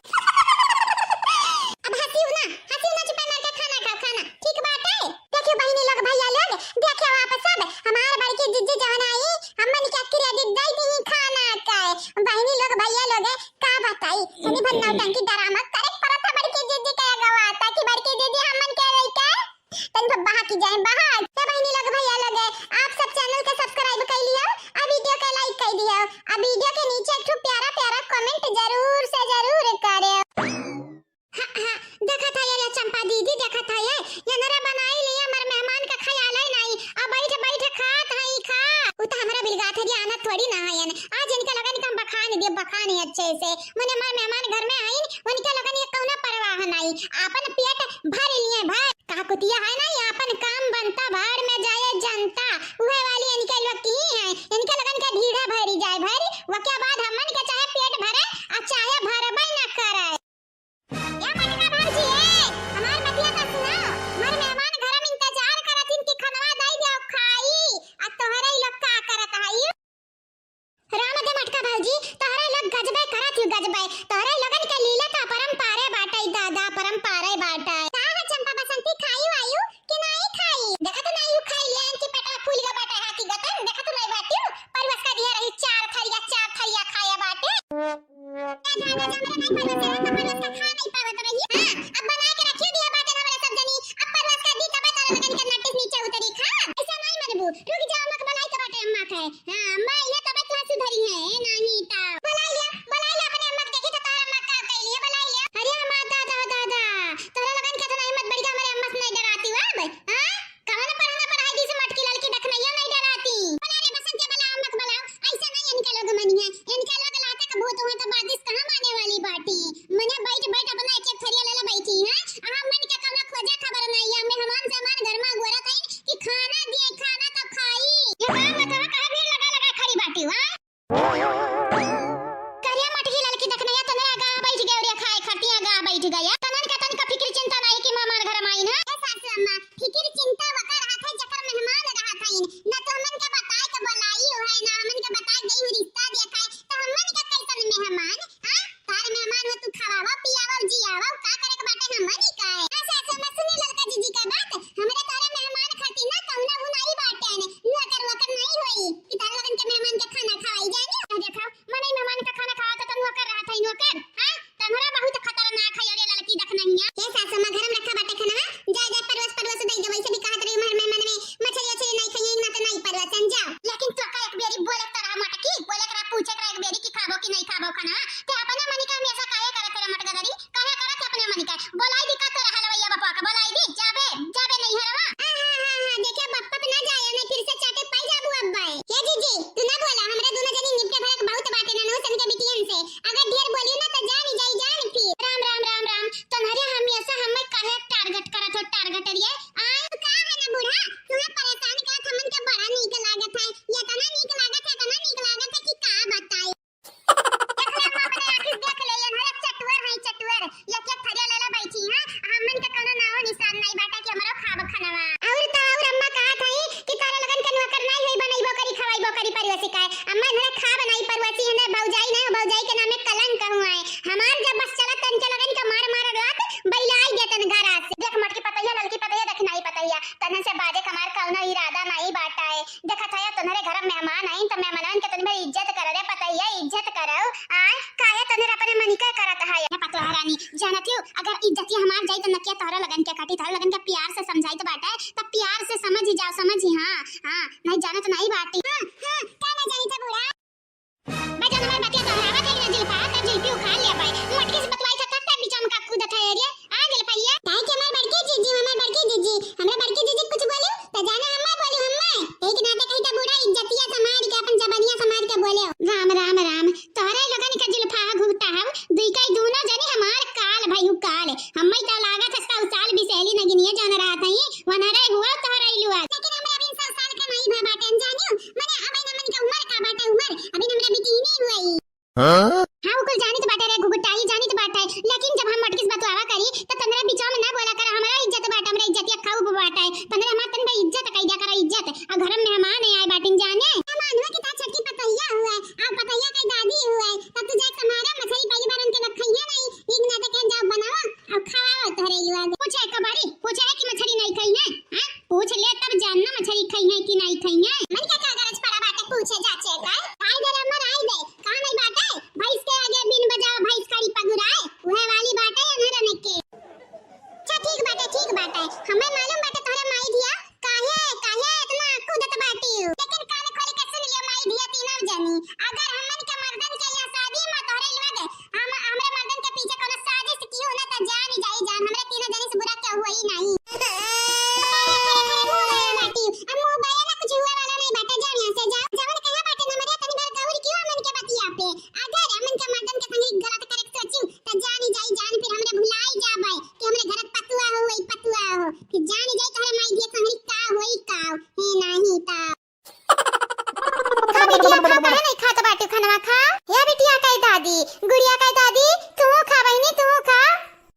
अब हंसियो ना, हंसियो ना, चुप मार के खाना खाओ, खाना। ठीक बाटे? देखियो बहिनी लोग, भैया लोग, देखियो आप सब, हमार बड़की जीजी जवन आई, हमन के credit दे दी खाना का। बहिनी लोग, भैया लोग, का बताई, तनी भर नौटंकी ड्रामा करे पड़त है बड़की जीजी के अगवा, ताकि बड़की जीजी हमन के लइका तनी भर बहा की जाए, बहा। तो बहिनी लोग, भैया लोग, आप सब channel के subscribe कर लियो, आ video के like कर दियो, आ video के नीचे एक ठो प्यारा प्यारा comment जरूर से जरूर करे। हाँ, हाँ, देखत है ये ले चंपा दीदी, देखत है ये, ये नरा बनाई लिए, हमार मेहमान का ख्याल है नहीं। अब बैठ, बैठ खात है, खा। उ तो हमरा बिलगाथरी आना थोड़ी ना है, आज इनके लगन के हम बखान दिए, बखान ही अच्छे से। मने हमार मेहमान घर में आइन, उनके लगन ये कौनो परवाह नहीं। आपन पेट भर लिए, भर। का कुतिया है ना, ये आपन काम बनता, भाड़ में जाए जनता। उहे वाली इनके लोग की है, इनके लगन के ढीढ़ा भरी जाए, भरी। वके बाद हमन के चाहे पेट भरे, आ चाहे भरबे न करे। या मटका भौजी, ए, हमार बतिया तो सुनो। हमार मेहमान घर में इंतजार करत हिन कि का धान है, हमरा नहीं परवस है, तो परवस का खा नहीं पावत रही। हाँ, अब बनाए के रखियो दिया बाटे हमरे सब जनी। अब परवस का दी तबे तोरे लोगन के नोटिस नीचे उतरी। खा, ऐसा नहीं मनबू। रुक जा, अम्मा के बुलाई तो बाटे अम्मा के। हाँ, अम्मा, ये तबे तुहा सुधरी है, ए, नहीं ता। बुलाई लिया, बुलाई लिया अपने अम्मा के, देखी तो तोहरा अम्मा का कैली है, बुलाई लिया। अरे हमार दादा, दादा, तोहरा लोगन के तो नहीं हिम्मत बढ़ गया, हमरे अम्मा से नहीं डराती हो अब, हाँ? कवन पढ़ना पढ़ाई दी से मटकी ललकी दखनैया नहीं डराती। बुला रे बसंत के, बुलाओ, अम्मा के बुलाओ, ऐसा नहीं इनके लोग मनी है, इनके लोग लाते के भूत हुए तो बारिश कहाँ माने वाली बाटी। मने बैठ बैठ अपना एक एक थरिया लेला बैठी है। आ हमन के कौनो खोजे खबर नहीं है। मेहमान सामान घर में गोरत है कि खाना दिए, खाना तो खाई। ये काम बतावा, काहे भीड़ लगा लगा खड़ी बाटी, हाँ? करिया मटकी ललकी दखनैया तने आगा बैठ गए और ये खाए खाती आगा बैठ गया। तनन का तनिक फिक्र चिंता नहीं कि मेहमान घर में आई ना। ए सासू अम्मा, फिक्र चिंता वकर रहत है जकर मेहमान रहत है। ना तो हमन के बताए के बोलाई है, ना हमन के बताए गई हूँ रिश्ता देखा है। तो हमन के कैसन मेहमान? हाँ? तार मेहमान हो तू खवावा, पियावा, जियावा, का करे के बाटे हमनी का है? हाँ, सासू अम्मा, सुनी ललका जीजी का बात, हमरे तारे मेहमान खातिर ना कौनो हु नाई बाटे, नौकर वोकर नाई होई कि तारे लोगन के मेहमान के खाना खवाई जानी। आ देखा, मनई मेहमान का खाना खावा तो नौकर रहत है, नौकर, हाँ? तन्हरा बहुत खतरनाक है, अरे ललकी दखनैया। ए सासू अम्मा, घर में रखा बाटे खाना, जा, जा, परवस, परवस दे दे, वैसे भी कहत रही हमार मेहमान में मछली, उछली नाई खाइए, ना तो नाई परवसन, जा। लेकिन तो का एक बेरी बोले के रहा मटकी, बोले के रहा, पूछे के रहा एक बेरी कि खाबो कि नहीं खाबो खाना, ते अपने मनी का हमेशा काहे करत रहे मटका दरी, काहे करत है अपने मनी का? बोलाई दी का तोरा हलवैया बपवा का, बोलाई दी, जाबे, जाबे नहीं हरवा। हाँ, हाँ, हाँ, हाँ, देखे बप्पा पे ना जाए, नहीं फिर से चाटे पाई जाबू अब बाय। ए जीजी, तू ना बोला, हमरा दोनों जनी निपटे भरक बहुत बाटे ना, नौ सन के बिटियन से। अगर ढेर बोलियो ना तो जान जाई जान फिर। राम, राम, राम, राम, तन्हरे हमेशा हमें काहे target करत हो, target रे? आय, का है ना बूढ़ा, तुम्हें परेशान करत हमन के बड़ा नीक लागत है, इतना नीक लागत है, इतना नीक लागत है कि का बताई। देख ले, हम अपने आँखी से देख ले, ये हमारे चटुअर है, चटुअर, एक एक थरिया लेला बैठी, हाँ? हमन के कोनो नामो निशान नहीं बाटा कि हमरो खाब खनवा। और तो और अम्मा कहत है कि तारे लगन के नौकर नहीं होई, बनैबो करी, खवाइबो करी, परिवसी का है। अम्मा इन्हें खाब नहीं, परिवसी इन्हें भौजाई नहीं, भौजाई के नामे कलंक हुआ है। हमार जब बस चलत तन के लगन के मार मार रात बैलाई देतन घरा से। देख मटकी पतैया, ललकी पतैया, दखिनाई पतैया, तन्हन से बाजे कमार कौनो इरादा नहीं बाटा है। देखत है तोहरे घर में मेहमान आइन त मेहमानन के तनी भर इज्जत कर रे पतैया, इज्जत करो। आय काहे तोहरे अपने मनी के करत है। ए पतोह रानी, जानत हो अगर इज्जतिया हमार जाई त नकिया तोहरे लगन के काटी, तोहरे लगन के प्यार से समझाई त बाटे, त प्यार से समझ ही जाओ, समझ ही, हाँ, हाँ, नहीं जानत नहीं बाटी। हाँ, हाँ, का ना जानी था बूढ़ा? बे जौन हमार बतिया दोहरावत है ना जुल्फा, त जुल्फी उखाड़ ले भाई। मटकी से बतवाई था, तब तक बीच में का कूदत है रे। आ जुल्फैया। काहे के हमार बड़की जीजी, हमार बड़की जीजी, हमरा बड़की जीजी कुछ बोलू, त जाने हम्मा बोलू, हम्मा। एक नाते कही त बूढ़ा इज्जतिया संभाल के, अपन जबनिया संभाल के बोले। राम, राम, राम। तोहरे लोगन के जुल्फा घुघटा हव, दुई कई दूनो जनी हमार काल भई हु काल। हम्मे त लागत है सौ साल बिसेली नगिनिया जौन रहत हई, वनरे हुआ तोहरे लुआ। लेकिन हमरा अभी सौ साल के नहीं भा बाटे, जानियो? मने अबे न मन के उम्र का बाटे उम्र, अभी हमरा बिटिनी हुई। हाँ? हाँ, उ कुल जानित बाटे रे घुघुटाई, जानित बाटे, लेकिन जब हम मटकी से बतवावा करी, त तोहरे बिचवा में ना बोला कर, हमरा इज्जत बाटे, हमरा इज्जतिया खूब बाटे, तोहरे हमार तन बे इज्जत कई दिया कर, इज्जत। आ घर में मेहमान आए बाटिन जाने। मेहमान हुआ कि ता छोटकी पतैया हुआ, आ पतैया के दादी हुआ, तब तू जाके संभारा मछली, पहली बार उनके लग खइया नहीं, एक नाते के जाओ बनावा, अब खवाओ तोहरे युवा के। पूछे कबाड़ी, पूछे है कि मछली नहीं खाई है, हाँ? पूछ ले तब जानना मछली खाई है कि नहीं खाई है। मन के का गरज पड़ा बाटे पूछे जाचे का? आई दे रे अम्मा, आई दे, कहाँ नहीं बाटे? भैंस के आगे बीन बजाओ, भैंस खड़ी पगुराए, वह वाली बाटे अनहरन के। अच्छा ठीक बाटे, ठीक बाटे, हमें मालूम बाटे तोहरे माई धिया काहे, काहे इतना कूदत बाटी। लेकिन कान खोल के सुन लियो माई धिया तीनों जनी, अगर हमन के मर्दन के यहाँ शादी में तोहरे लोग हम, हमरे मर्दन के पीछे कोनो साजिश कियो ना त जान जाई जान, हमरे तीनों जनी से बुरा केहू होई नहीं। अरे, अरे, अरे, मुंह बाया बाटी, अब मुंह बाया ना कुछ हुए वाला नहीं बाटे, जान यहाँ से जाओ। जवन कहा बाटे ना मरिया तनी भर गौर कियो हमन के बतिया पे। अगर हमन के मर्दन के संगे गलत करे के सोचियो त जान जाई जान, फिर हमरे भुलाई जाबे कि हमरे घर पतुआ हो, वही पतुआ हो, फिर जान जाई तोहरे माई दिया संगरी का होई का, हे नाही ता। खा बिटिया, खा, काहे नहीं खात बाटू खनवा, खा। या बिटिया कई दादी, गुड़िया कई दादी, तू खा बहिनी, तू खा।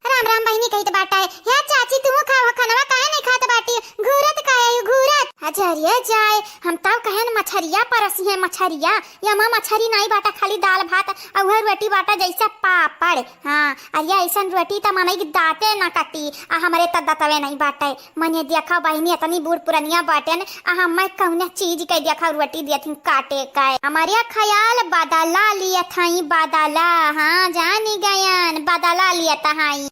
राम राम बहिनी कहित बाटे। या चाची, तू खा हो खनवा, काहे नहीं खात बाटी? घूरत काहे हो, घूरत? अजरिया जाए, हम तब कहेन मछरिया परसी है, मछरिया। या माँ मछरी नहीं बाटा, खाली दाल भात, आ उहे रोटी बाटा जैसे पापड़। हाँ, अरे ऐसन रोटी त मनई के दांते ना कटी, आ हमरे त दतवे नहीं बाटे। मने देखा बहिनी, इतनी बूढ़ पुरनिया बाटेन, आ हमें कौने चीज के देखा रोटी दियत ही काटे के। हमरे ख्याल बदला लियत हई, बदला। हाँ, कहत हई।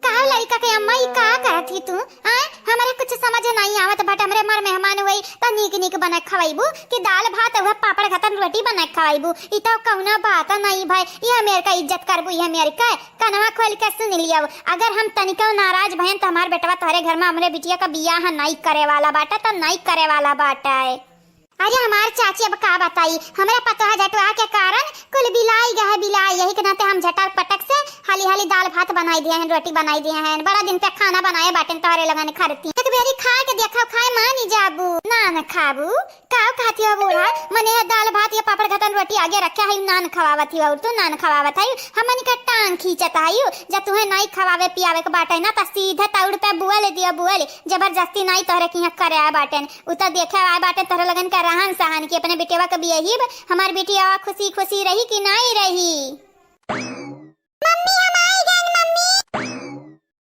कहा लड़िका के अम्मा, ई का कहत ही तू? आय, हमरे कुछ समझ नाहीं आवत बाटे। हमरे मर मेहमान होई त नीक नीक बनाइ खवइबू कि दाल भात, उहे पापड़ घतन रोटी बनाइ खवइबू? ई त कउनो बात नाहीं भई। इहे मेर क इज्जत करबू, इहे मेर क। कनवा खोलि के सुनि लियो, अगर हम तनिको नाराज भयन त हमार बेटवा तोहरे घर मा हमरे बिटिया क बियाह नाहीं करे वाला बाटे, त नाहीं करे वाला बाटे। अरे हमार चाची, अब का बताई, हमरे पतोहा जटवा के कारण कुल बिलाई गए बिलाई। यही के नाते हम झटर पटक से हाली हाली दाल भात बनाइ दिहे हैं, रोटी बनाइ दिहे हैं। बड़ा दिन पे खाना बनाए बाटेन तोहरे लोगन खरती। एक बेरी खाइ के देखो, खाए मानी जाबू। ना, ना खाबू। का कहती हो बूढ़ा? मने ये दाल भात, ये पापड़ घतन रोटी आगे रखे है, नान खवावत ही और तू नान खवावत है। हमन के टांग खींचत है, जब तुहे नाहीं खवावे पियावे के बाटे ना, त सीधे तौड़ पे बोल दियो, बोल। जबरदस्ती नाहीं तोहरे किहाँ करे आए बाटेन। उ त देखे आए बाटे तोहरे लोगन के रहन सहन कि अपने बिटिया के बियहिब, हमार बिटिया खुशी खुशी रही कि नाहीं रही। मम्मी, हम आइ गएन, मम्मी।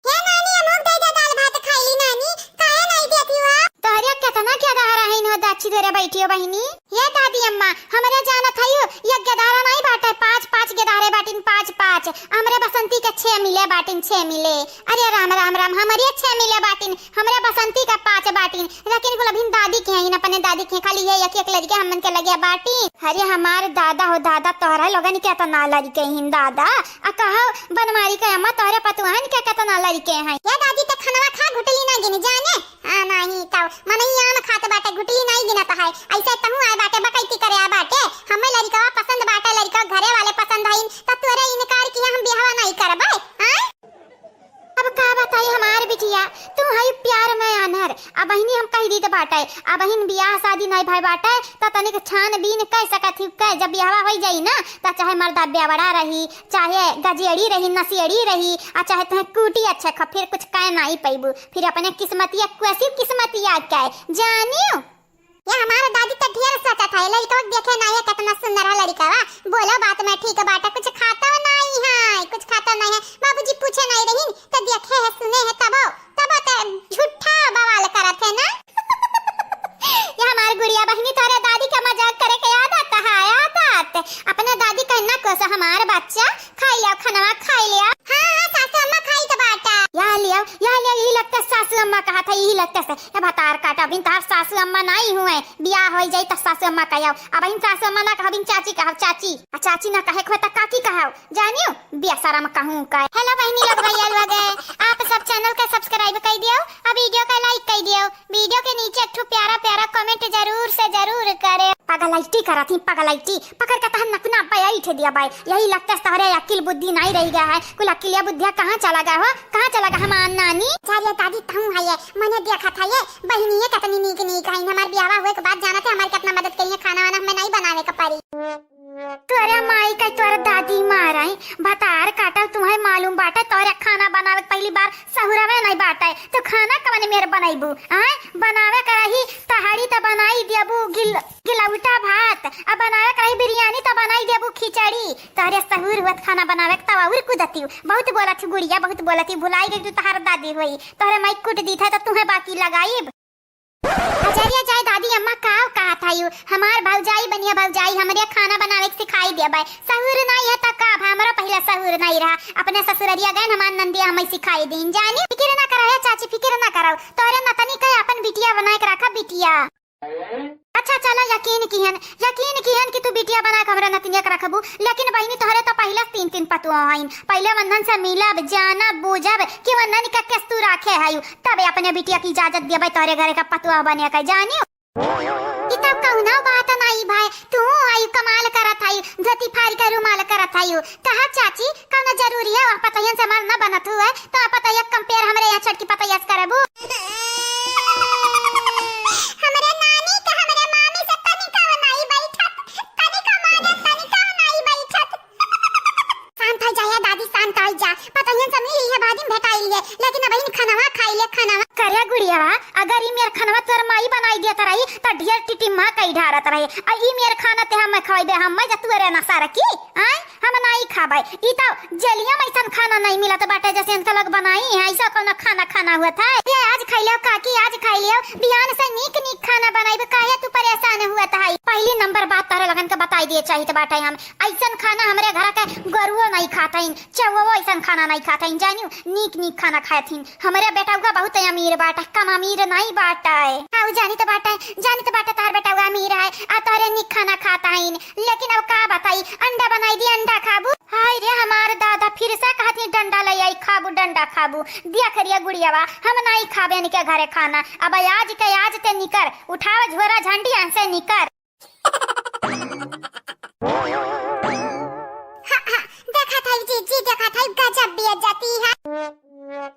हे नानी, हमहू के दे दे दाल भात खाइली नानी, काहे नाहीं देती हो? तोहरे केतना के दहरा हईन हो दाची धरे बैठी हो बहिनी। हे दादी अम्मा, हमरे जानत हइउ, एक गेदहरा नाहीं बाटे, पाँच, पाँच गेदहरे बाटिन, पाँच, पाँच। हमरे बसंती के छे मिले बाटिन, छे मिले। अरे राम, राम, राम, हमरे छे मिले बाटिन, हमरे बसंती का पाँच बाटिन। लेकिन कुल अभिन दादी के हईन, अपने दादी के खाली ये एक, एक लड़िके हमन के लगे बाटिन। अरे हमार दादा हो दादा, तोहरा लोगन के एतना लड़िके हईन दादा। आ कहो बनवारी के अम्मा, तोहरे पतुहन के केतना लड़िके हईन। ये दादी, ते खनवा खा, घुटली ना गिनी जाने। आ, नाहीं तउ, मनई आम खात बाटे, गुटली नाहीं गिनत है। अइसे तहूँ आए बाटे, बकैती करे आ बाटे। हमें लड़िकवा पसंद बाटे, लड़िकवा घरे वाले पसंद हईन, त तोरे इनकार किहे हम बियाहवा नाहीं करबै, आय? अब का बताई हमार बिटिया, तू हई प्यार में आन्हर। अबहिनी हम कहि दीत बाटे, अबहिन बियाह शादी नाहीं भय बाटे, त तनिक छानबीन कइ सकत ही, कइ जब बियाहवा होइ जाई ना, त चाहे मर्दा बेवड़ा रही, चाहे गजेड़ी रही, नशेड़ी रही, आ चाहे तुहे कूटी अच्छे ख, फिर कुछ कह नाहीं पइबू। फिर अपने किस्मतिया, कैसी किस्मतिया के जानियो। ये हमार दादी त ढेर सोचत है, लड़िकवा के देखे नाहीं है, केतना सुंदर है लड़िकवा, बोलो बात में ठीक बाटे, कुछ खातो नाहीं है, कुछ खातो नाहीं है। बाबूजी पूछे नाहीं रहीन, त देखे है, सुने है, तबो, तबो त झूठा बवाल करत है ना। ये हमार गुड़िया बहिनी, तोहरे दादी का मजाक करे के आदत है, आदत। अपने दादी कहना को से हमार बच्चा, खाइ लिया, खनवा खाइ लिया। हाँ, हाँ, सासू अम्मा खाइत बाटा। या लिया, या लिया, यही लगता सासू अम्मा कहत है, यही लगता से। ए भतार काटा, अबहिन तोहार सासू अम्मा नाहीं हुए, बियाह होइ जाई त सासू अम्मा कहियो। अबहिन सासू अम्मा ना कहब, अबहिन चाची कहब, चाची। आ चाची ना कहे के होई त काकी कहब, जानियो, बेशरम कहूँ का। Hello बहिनी लोग, भैया लोग, आप सब channel का subscribe कइ दियो, आ video का like कइ दियो। Video के नीचे एक ठो प्यारा प्यारा comment जरूर से जरूर करे। पगलैटी करत ही, पगलैटी। पकड़ के तहन नकुना बैठ दिया बाय। यही लगता है तोहरे अकिल बुद्धि नाहीं रहि गया है। कुल अकिलिया बुद्धिया कहाँ चला गया हो? कहाँ चला गया हमार नानी? जा रे दादी, तहूँ है ये। मने देखत है ये। बहिनी ये केतनी नीक नीक है। हमार बियाहवा हुए के बाद जानत है हमार केतना मदद करिहे। खाना वाना हमें नाहीं बनावे के पड़ी। तोरे माई का तोरे दादी मारै, भतार काटा, तुहे मालूम बाटे, तोरे खाना बनावे के पहली बार सहुरवे नाहीं बाटे, तो खाना कवन मेर बनइबू? आय, बनावे के रही तहरी त बनाई देबू गिल-, गिलौटा भात, आ बनावे के रही बिरयानी त बनाई देबू खिचड़ी। तोरे सहूर हुअत खाना बनावे के तवा उर कुदतिउ। बहुत बोलत ही गुड़िया, बहुत बोलत ही, भुलाई गई तू तोहार दादी होई। तोहरे माई कुट दीत है त तुहे बाकी लगाइब। अजरिया जाए दादी अम्मा, काव कहत हयू? हमार भौजाई बनिया भौजाई, हमरे खाना बनावे के सिखाई देबे। सहूर नाहीं है त का भा, हमरा पहिले सहूर नाहीं रहा। अपने ससुररिया गए, हमार नंदिया हमें सिखाई दीन। जानी, फिकिर ना करो हे चाची, फिकिर ना करो। तोहरे नतनी के अपन बिटिया बनाए के रखा, बिटिया। अच्छा चला, यकीन किहन, यकीन किहन कि तू बिटिया बना के हमरा नतनिया के रखबू, लेकिन बहिनी तोहरे त पहिले तीन तीन पतुआ हईन। पहिले वंदन से मिलब, जानब, बूझब कि वंदन का केस तू राखे हयू, तबे अपने बिटिया की इजाजत देबे तोहरे घरे का पतुआ बने के, जानियो। ई त कउनो बात नाहीं भाई, तू आई कमाल करत हई, धोती फाड़ के रुमाल करत हई। कहा चाची, कउनो जरूरी है वह पतोहियन से हमार न बनत हुए, तो आप पतोहिया compare हमरे यहाँ छोटकी पतोहिया से करबू? हमरे नानी के हमरे मामी से तनिका नाहीं बैठत, तनिका माने तनिका नाहीं बैठत। शांत हो जा या दादी, शांत हो जा। पतोहियन से मिल लिहे, बाद में भेटाई लिहे, लेकिन अबहिन खनवा खाई ले, खनवा। करे गुड़िया, अगर ई मेर खनवा तोर माई बनाई देत रही, त ढेर टिटिम्मा कई ढारत रही। आ ई मेर खाना ते हम खवाइबे, हम मैं जतुअरे ना सारा की, आय, हम नाहीं खाबे। ई त जेलिया में ऐसन खाना नाहीं मिलत बाटे, जैसे इनका लोग बनाई है, ऐसा कौन खाना खाना हुआ था? ये आज खाई ले काकी, आज खाई ले, बिहान से नीक नीक खाना बनाइबे, काहे तू परेशान हुआ था? पहली नंबर बात तोहरे लगन के बताई दिए चाहित बाटे हम, ऐसन खाना हमरे घर के गोरुओ नाहीं खा। खातइन, चउवो अइसन खाना नाहीं खातइन, जानिउ, नीक नीक खाना खातइन। हमरे बेटउआ बहुत अमीर बाटे, कम अमीर नाहीं बाटे। हाँ, उ जानित बाटे, जानित बाटे तोहर बेटउआ अमीर है, आ तोहरे नीक खाना खातइन। लेकिन अब का बताई, अंडा बनाई दी, अंडा खाबू? हाय रे हमार दादा, फिर से कहत ही डंडा लइ आई, खाबू, डंडा खाबू। दिया करिया गुड़ियावा, हम नाहीं खाबे इनके घरे खाना। अब आज के आज ते निकर, उठाव झोरा झंडी, यहाँ से निकर। हाँ, हाँ, देखत है जीजी, देखत है, गजब बेइज्जती है।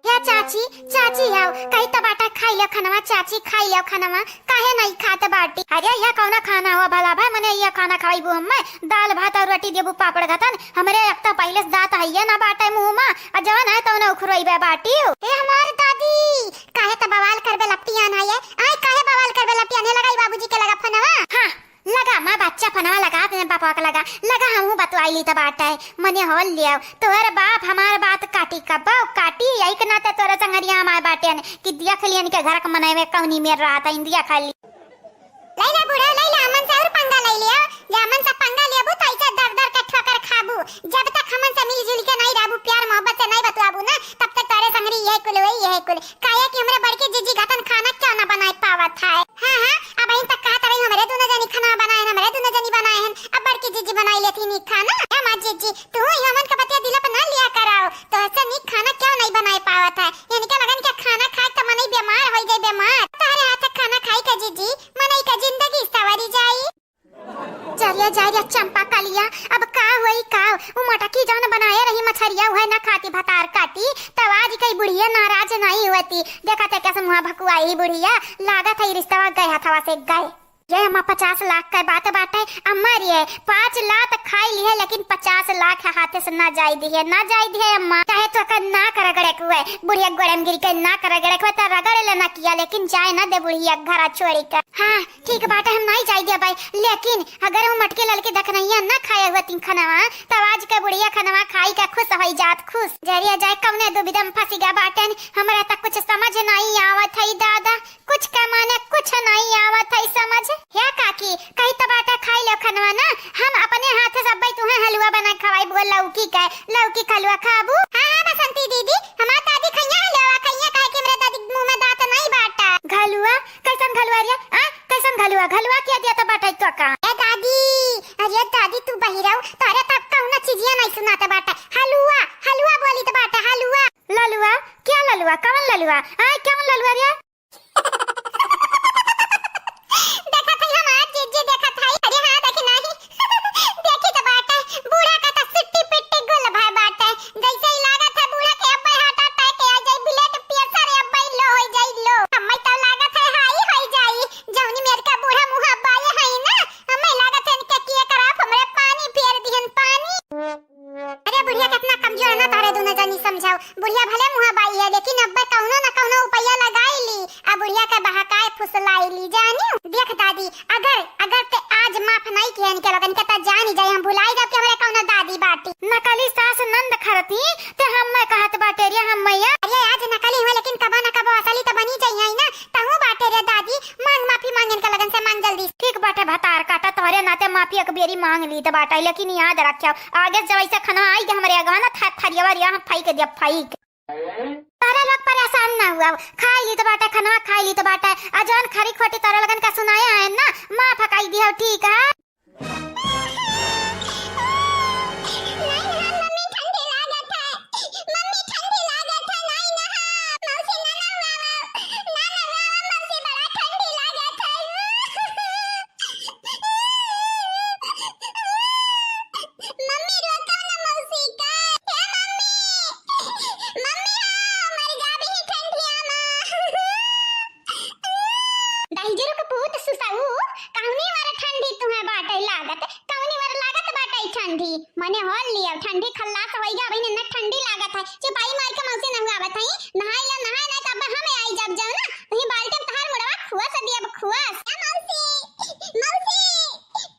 या चाची, चाची आओ, कही तो बाटा, खाई लो खनवा, चाची, खाई लो खनवा, काहे नाहीं खात बाटी? अरे, यह कौना खाना हो भला भाई, मने यह खाना खवाइबू हम्मे? दाल भात और रोटी देबू, पापड़ घतन, हमरे एक तो पहिले से दाँत हइये ना बाटे मुँह मा, आ जवन है तवन उखरोइबे बाटी। ए हमार दादी, काहे त बवाल करबे लपटियान है ये? आय, काहे बवाल करबे लपटियान है? लगाई बाबूजी के लगा फोनवा। हाँ, लगा, माँ बच्चा फनवा लगा, अपने बापा के लगा, लगा, हमहू बतवाई ली त बाटे, मने होल लियाओ, तोहर बाप हमार बात काटी, कब्बो काटी, यही के नाते तोरे संगरिया हमार बाटे न, कि दिया खलियन के घर के मनई में कौनी मेर रहा था, इंदिया खाली। लैला बूढ़ा, लैला, हमन से और पंगा ले लियो, जे हमन से पंगा लेबू, तो ऐसे दर दर के ठोकर खाबू, जब तक हमन से मिलजुल के नहीं रहबू, प्यार मोहब्बत से नहीं बतवाबू ना, तब तक तोरे संगरी यही कुल होई, यही कुल, काहे कि हमरे बड़की जीजी घतन खाना क्यों ना बनाए पावत है। हाँ, हाँ, अबहिन तक कहत रही, "हमरे दुनो जनी खाना बनाए हन, हमरे दुनो जनी बनाए हन।" अब बड़की जीजी बनाई लेती नी खाना। ए माँ जीजी, तू ही हमन के बतिया दिल पे ना लिया कराओ। तोहसे नीक खाना क्यों नहीं बनाए पावत है? इनके लगन के खाना खाए तो मनई बीमार होई जाई, बीमार। तोहरे हाथ के खाना खाई के जीजी, मनई के जिंदगी सवरी जाई। जा रे, जा रे, चंपा कलिया, अब का होई का? उ मोटकी जौन बनाए रही मछरिया, उहे ना खाती भतार काटी, तब आज कई बुढ़िया नाराज नहीं होती। देखत है कैसे मुँह भकुआई ही बुढ़िया, लागत है ई रिश्तवा गए हथवा से गए। ये अम्मा, पचास लाख का बात बाटे, अम्मा रे, पाँच लात खाई ली है, लेकिन पचास लाख हाथे से ना जाई दी है, ना जाई दी है अम्मा। चाहे तो कर ना कर रगड़े कुए, बुढ़िया गोड़े में गिर के ना कर रगड़े कुए, तो रगड़ लेना किया, लेकिन जाए ना दे बुढ़िया घरा छोड़ी कर। हाँ, ठीक बाटे, हम नाई जाई देबै, लेकिन अगर उ मटके ललके दखनैया न खाए हुए तीन खनवा, तब आज के बुढ़िया खनवा खाई के खुश होई जात, खुश। जरिया जाए कौने दुविधा में फंसी गया बाटेन, हमरा तक कुछ समझ नहीं आवत है दादा, कुछ का माने कुछ नहीं आवत है समझ। या काकी, कही तो बाटा खाई लो खनवा ना, हम अपने हाथ से अब्बै तुहे हलवा बना खवाई, बोल लौकी के, लौकी के हलवा खाबू? हाँ, हाँ, बसंती दीदी, हमार दादी खैया हलवा, खैया काहे कि हमरे दादी के मुँह में दाँत नहीं बाटा। घलुआ? कैसन घलुआ रे? आ? कैसन घलुआ? घलुआ क्या दिया तो बाटे तो का? ए दादी, अरे दादी तू बहिरऊ, तोरे तब कौनो चीजिया नहीं सुनाते बाटे। हलुआ, हलुआ बोली तो बाटे, हलुआ। ललुआ? क्या ललुआ? कौन ललुआ? आ, कौन ललुआ रे? देखत है हमार जीजी, देखत है। अरे हाँ, देखी नहीं। देखी तो बाटे, बूढ़ा का तो सिट्टी पिट्टी गुल भय बाटे। जैसे ही लागत है बूढ़ा के अब्बै heart attack आ जाई, blood pressure अब्बै low हो जाई, low। हम्मै तो लागत है high हो जाई। जौनी मेर का बूढ़ा मुँह बाए है ना, हम्मै लागत है इनके किए कराप हमरे पानी फेर दिहन, पानी। अरे बुढ़िया कितना कमजोर है ना, तोहरे दुनो जनी समझाओ। बुढ़िया भले मुँह बाई है, लेकिन अब्बै कौनो ना कौनो उपैया लगाई ली, आ बुढ़िया के बहकाए फुसलाई ली, जानियो। देख दादी, अगर, अगर ते आज माफ नहीं किया इनके लोगन के, त जानी जाए हम भुलाई जाब कि हमरे कौनो दादी बाटी। नकली सास नंद खरती, ते हम्मै कहत बाटे रे हम्मै या। अरे आज नकली हुआ, लेकिन कबो ना कबो असली त बनी जाई है ना। तहूँ बाटे रे दादी, मांग माफी, मांग इनके लोगन से, मांग जल्दी। ठीक बाटे भतार काटा, तोहरे नाते माफी एक बेरी मांग ली त बाटे, लेकिन याद रखियो, आगे जब ऐसे खनवा आई कि हमरे अगवा ना थ-, थरियवा रिया हम फेंक दिया, फेंक। तारा लोग परेशान ना हुआ, खाई ली त बाटे खनवा, खाई ली त बाटे। आ जौन खरी खोटी तारा लोगन का सुनाया है ना, माफ कई दियो, ठीक है? मम्मी, रोको ना मौसी का। हे मम्मी, मम्मी हो, मर जाबे ही ठंडिया मा। दहिजरू के पूत सुसऊ, कौनी वाला ठंडी तुहे बाटे लागत, कौनी वाला लागत बाटे ठंडी? मने होल लिया, ठंडी खल्लास होइगा, अबहिन इन्ना ठंडी लागत है। चुपाई मार के मौसी नहवावत है, नहाई ला, नहाई ना, तब हमें आई जब जाओ ना, वही बाल्टी में तहार मुड़वा खुआ से दिया, खुआ से। मौसी, मौसी।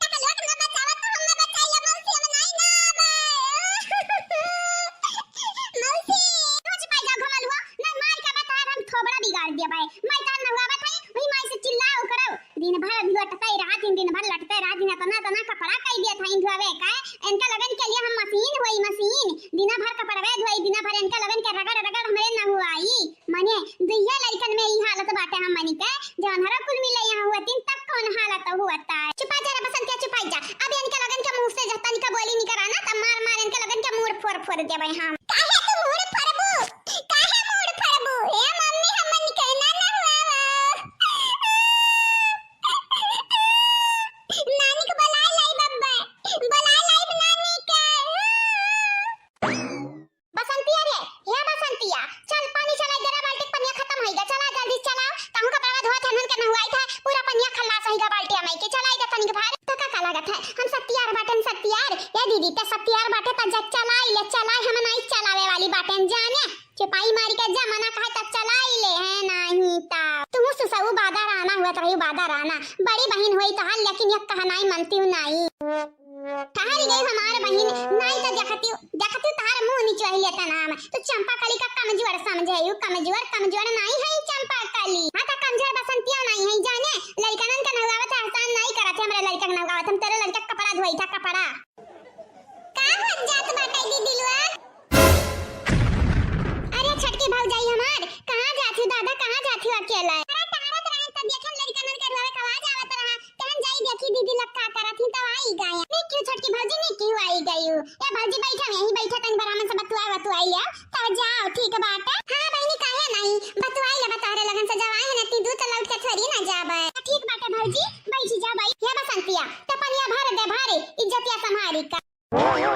टकलुआ के ना बचावत तो हमें बचाइए मौसी, हम नहीं ना आवे। मौसी, रोज पाई जाओ घमलुआ, ना मार के बता हम थोबड़ा बिगाड़ दिया भाई। मैं तार नहवावत है, वही माई से चिल्लाओ करो। दिन भर लटते रहा, दिन, दिन भर लटते रहा, दिन इतना, इतना कपड़ा कई दिया था इन धोवे का। इनका लगन के लिए हम मशीन हुई, मशीन। दिना भर कपड़वे धोई, दिना भर इनका लोगन के रगड़ रगड़ हमरे नहुआई। मने दुइये लइकन में ई हालत बाटे हमनी के, जवन हरा कुल मिले यहाँ हुआ तीन तब कौन हालत हुआ ता। चुपा जा रे बसंतिया, चुपाई जा। अब इनका लोगन के मुँह से जब तनिका बोली निकरा ना, तब मार मार इनका लोगन के मूड़ फोड़ फोड़ देबै हम। काहे तू मूड़ फोड़बू? काहे मूड़ फोड़बू? ए मम्मी, हमनी के ना नहुआवा। नानी के बोलाए लाई बब्बा, बोलाए लाई नानी के। बसंतिया रे, हे बसंतिया, चल पानी चला, जरा बाल्टी के पनिया खतम होइगा, चला जल्दी चला। तहूँ कपड़ा धोत हन के नहुआई था, पूरा पनिया खल्लास होइगा बाल्टिया में के, चला इधर तनिक भार। तो का, का लागत है, हम सत्यार बाटेन सत्यार। ए दीदी, ते सत्यार बाटे त जा चलाई ले, चलाई, हम नाई चलावे वाली बाटेन जाने। चुपाई मारी के जा, मना कहे त चलाई ले है, नाही ता। तू सुसऊ बादा राना हुआ त रही बादा राना। बड़ी बहिन हुई तहार, लेकिन यह कहनाई मनती हूँ नाई। ठहरी गई हमार बहिन, नाई त देखती, देखती तहार मुँह निचोही लेता नाम। तो चंपा कली का कमजोर समझे, यू कमजोर, कमजोर नाई है चंपा कली। हाँ त कमजोर बसंतिया नाई है जाने। लड़कनन का नहुआवत एहसान नाई करत है, हमरे लड़का के नहुआवत, हम तेरे लड़का के कपड़ा धोई था, कपड़ा। का होत जात बाटे दीदी लोग? अरे छोटकी भौजाई हमार, कहाँ जात हो दादा, कहाँ जात हो अकेला? अरे टहरत रहन त देखन लड़कनन के रोवे के आवाज आवत रहा, कहन जाई देखी दीदी लोग का करत ही, तब आई गए। नी क्यों छोटकी भौजी, नी क्यों आई गई हो? ए भौजी बैठा, यहीं बैठा, तनी बरामन से बतुआ बतुआई ले, तब जाओ, ठीक बाटे। हाँ बहिनी, काहे नहीं, बतुआई ले, बतहरे लगन से जब आए हैं ना, ती दू तो लौट के थोड़ी ना जाबे। ठीक बाटे भौजी, बैठी जा भाई। हे बसंतिया, ते पनिया भर दे, भरे, इज्जतिया संभारी का। कौनो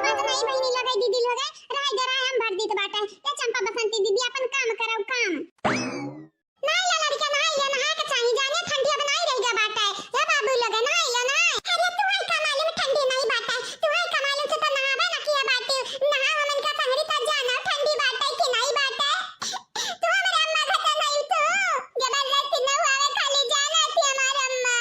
बात नहीं बहिनी, लगई दीदी लोग, रहे दे रहे, हम भर दीत बाटे। ए चंपा बसंती दीदी, अपन काम करौ, काम। नहाई ला लड़का, नहाई ला, नहाए के चाही, जाने ठंडी अब नहीं रह गया बाटे। ए बाबू लोग, नहाई ला, नहाई। अरे तू है का मालूम ठंडी नहीं बाटे, तू है का मालूम से तो नहावे ना किया बाटे, नहा हमन का संगरी तो जाना ठंडी बाटे कि नहीं बाटे। तू हमरे अम्मा घर का नहीं तू, जबरदस्ती न हुआ रे, खाली जाना थी हमार अम्मा।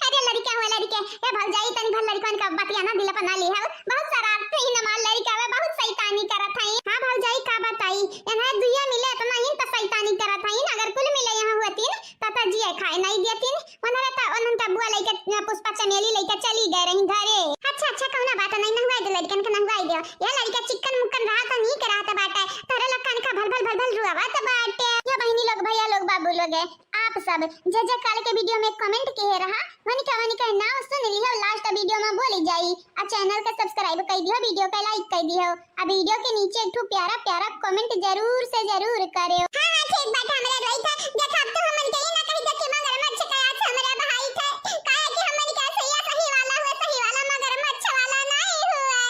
अरे लड़का हुआ लड़के, ए भौजाई तनी भर लड़कन का बतिया ना दिल पर ना ली है, बहुत शरारती ही हमार लड़का हुआ, बहुत शैतानी करत है। हाँ भौजाई का बताई, इन्हें दुइया मिले इतना ही तो शैतानी करत है, अगर कुल मिले यहाँ हुआ तीन तब तो जिए खाए नहीं दिया तीन। उन्हरे त, उन्हन त बुआ लइके, अ, पुष्पा चमेली लइके चली गए रही घरे। अच्छा, अच्छा, कौनो बात नहीं, नहवाई दे लड़कन के, नहवाई दे। ये लड़का चिक्कन मुक्कन रहा त नीक रहत बाटे। तोरे लोग कान का भल भल भल भल रुआवत बाटे। ये बहिनी लोग, भैया लोग, बाबू लोग, आप सब जे जे काल के video में comment किहे रहा, वनिका वनिका नाव सुन लिहो, last video में बोली जाई। आ channel के subscribe कर दियो, video के like कर दियो। आ video के नीचे एक ठो प्यारा प्यारा comment जरूर से जरूर करेव। हाँ, हाँ, ठीक बात, हमरा रोई था। देखा, अब तो हमन के ई ना कही दे कि मगरमच्छ का आस हमरा भाई थे। काहे कि हमन के सैया सही वाला हुए, सही वाला मगरमच्छ वाला नहीं हुए।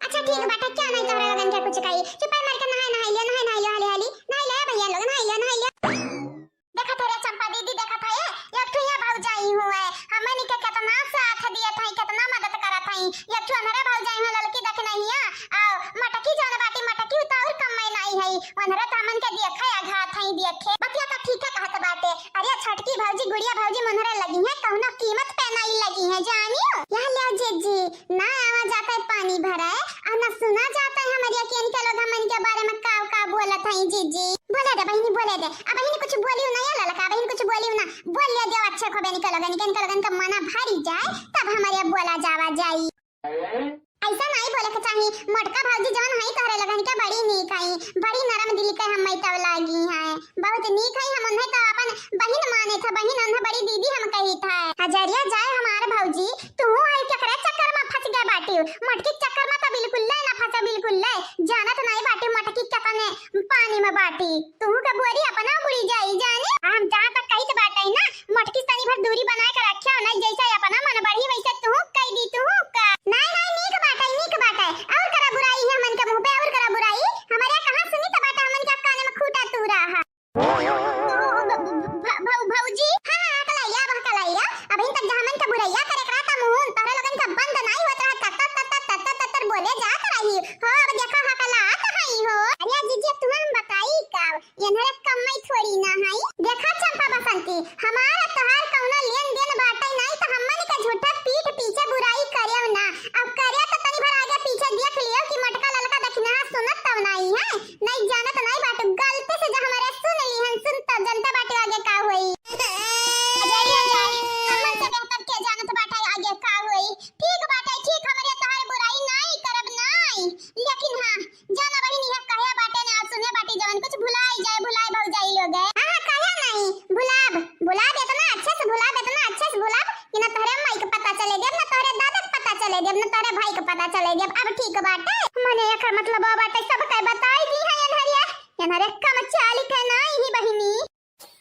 अच्छा, ठीक बाटे, क्या नहीं तोहरा लोगन के कुछ कही। चुपाई मार के नहाए, नहाई लियो, नहाए, नहाई लियो, हाली, हाली। नहाई लियो भैया लोग, नहाई लियो, नहाई लियो। देखत है रे चंपा दीदी, देखत है, एक ठो यहाँ भौजाई हुए, हमन के कितना साथ दियत है, कितना मदद करत है। एक ठो अनहरे भौजाई हुए, ललकी देख नहीं है, आ मटकी जौन बाटी, मटकी तो और कम में नहीं है, अनहरे तो हमन के देखे आघात है, देखे। बतिया तो ठीक है कहत बाटे। अरे छोटकी भौजी, गुड़िया भौजी मुनहरे लगी है, कौनो कीमत पे नहीं लगी है, जानियो। यहाँ ले जीजी, ना आवा जाता है पानी भराए, और ना सुना जाता है हमारे अखियन के लोग हमन के बारे में का का बोलत है जीजी। बोले दे बहिनी, बोले दे। अब बहिनी कुछ बोलियो ना, ये ललका बहिनी कुछ बोलियो ना। बोल ले दियो अच्छे को बेनी के लोगन के, इनके लोगन का मना भरी जाए, तब हमारे बोला जावा जाई। ऐसा नहीं बोले के चाही। मोटका भौजी जौन है तोहरे लोगन के बड़ी नीक है, बड़ी नरम दिल के हम तो लागी है, बहुत नीक है। हम उन्हें तो अपन बहिन माने थे, बहिन उन्हें बड़ी दीदी हम कही थे। हजरिया जाए हमार भौजी, तू आई केकरे चक्कर में फंस गए बाटी? मोटकी चक्कर में तो बिल्कुल ले ना फंसे, बिल्कुल ले। जानत नहीं बाटी मोटकी कितने पानी में बाटी। तू के बोरी अपना बुड़ी जाई जाने। हम जहाँ तक कही तो बाटे ना, मोटकी से तनी भर दूरी बनाए के रखियो, नहीं जैसे अपना मन बढ़ी वैसे तू कह दी तू का। नहीं, नहीं, नीक बाटे, नीक बाटे। और करा बुराई है हमन के मुंह पे, और करा बुराई। हमारे कहाँ सुनी तो बाटे हमन के कान में खूटा तू रहा। भ-, भ-, भ-, भौ-, भौजी? हाँ, हाँ, कलैया, बह कलैया। अबहिन तक जहाँ मन के बुरैया करे के रहता मुँह, तोहरे लोगन के बंद नाई होत रहा, तत्तर, तत्तर, तत्तर, तत्तर बोले जात रही। हो, अब देखा हकलात हई हो। अरे जीजी, अब तुम्हें हम बताई का? ये नरे कम्मई थोड़ी ना हई। देखा चंपा बसंती, हमार तोहार कौनो लेन देन बाटे नाई, तो हम लेकिन हाँ, जाना बहिनी, इहे कहे बाटे ना, सुने बाटे जवन कुछ भुलाई जाए, भुलाई भौजाई लोग है। हाँ, हाँ, कहे नहीं, भुलाब, भुलाब, इतना अच्छे से भुलाब, इतना अच्छे से भुलाब कि ना तोहरे माई के पता चले देब, ना तोहरे दादा के पता चले देब, ना तोहरे भाई के पता चले देब। अब ठीक बाटे, मने एकर मतलब बाटे सबके बताई दी है एनहरिया, एनहरे कम चाली के नहीं बहिनी।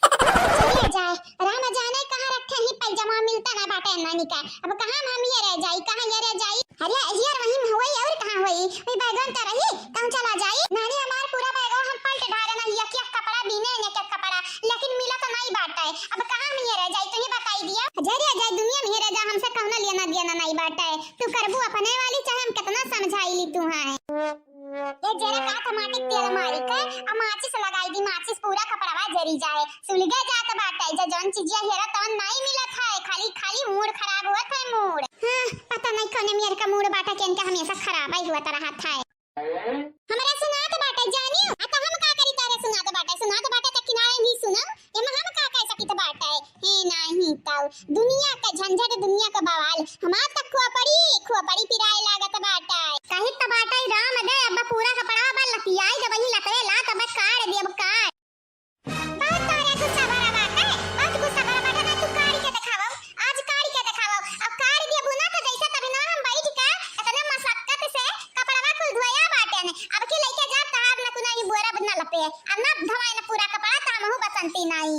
चलिए जाए, राम जाने कहाँ रखे ही पैजामा मिलता ना बाटे नानी का। अब कहाँ हम ये रह जाई, कहाँ ये रह जाई? अरे हियर वहीं में होई और कहाँ होई? वही बैगन तो रही, कहूँ चला जाई। नानी हमार पूरा बैगवा हम पलट ढारे ना, एक एक कपड़ा बीने, एक एक कपड़ा, लेकिन मिलत नहीं बाटे। अब कहाँ हम ये रह जाई, तू ही बताई दिया। जय रे जय, दुनिया में ही रह जा, हमसे कहूँ ना लेना देना नहीं बाटे। तू करबू अपने वाली, चाहे हम कितना समझाई ली तू है। ए जरा का टमाटर तेल मारी के आ माचिस लगाई दी, माचिस पूरा कपड़वा जरी जाए। सुलगे जात बाटे, जे जौन चीजिया हेरा तौन नाई मिलत है, खाली, खाली मूड खराब होत है, मूड। हाँ, पता नहीं कौने मेर का मूड बाटे, के इनका हमेशा खराब ही होत रहत है। हमरा सुनात बाटे जानियो, आ त हम का करी, तारे सुनात बाटे, सुनात बाटे त किनारे नहीं सुनम, एमा हम का कह सकित बाटे। हे नाही तौ दुनिया के झंझट, दुनिया के बवाल, हमार त खोपड़ी, खोपड़ी पिराए लागत बाटे। कहित त बाटे राम दे, अब पूरा कपड़ा बा लतियाई, जब वही लतवे लात अब काट देब काट। बहुत तोरे गुस्सा भरा बाटे, बहुत गुस्सा भरा बाटे ना, तू काढ़ के देखावो, आज काढ़ के देखावो। अब काढ़ देबू ना त जैसे तभी ना हम बैठ के इतने मशक्कत से कपड़वा कुल धोया बाटे ने, अब की लइके जा तहार न कुना ही बोरा न लपे, अब ना धोए न पूरा कपड़ा त हमहू बसंती नाई।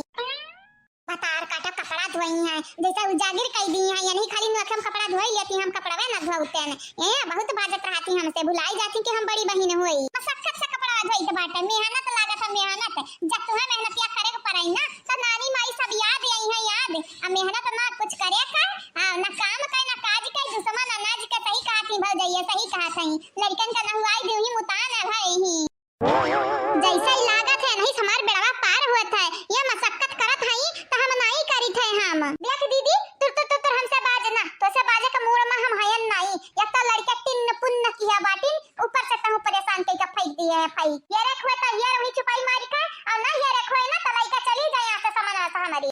भतार काटा कपड़ा धोई है, जैसे उजागिर कई दी है, यानी खाली नोखे में कपड़ा धोई लेती, हम कपड़वे ना धोते हैं। ए, बहुत बाजत रहती हमसे, भुलाई जाती कि हम बड़ी बहिन होई। मशक्कत से कपड़ा धोई के बाटे, मेहनत लागत है, मेहनत। जब तुम्हें मेहनतिया करे के पड़ई ना, तो नानी माई सब याद आई है, याद। आ मेहनत ना कुछ करे का, आ, ना काम का, ना काज का, दुश्मन अनाज का। सही कहा थी भौजैया, सही कहा थी। लड़कन का नहुआई देही, मुतान है भाई ही। जैसा ही लागत है, नहीं हमार बेड़वा पार होत है। ये मशक्कत करत हई, त हम नाई करित है हम। देख दीदी, तुर, तुर, तुर, तुर हमसे बाज ना, तोसे बाजे का मूड में हम हयन नाई। या तो लड़के टिन्न पुन्न किया बाटिन, ऊपर से तहु परेशान कई का फेंक दिए है फेंक। ये रख हुआ तो ये वही चुपाई मारी का, और ना ये रख हुआ ना तो लइका चली जाए यहाँ से सामान वासा हमारी।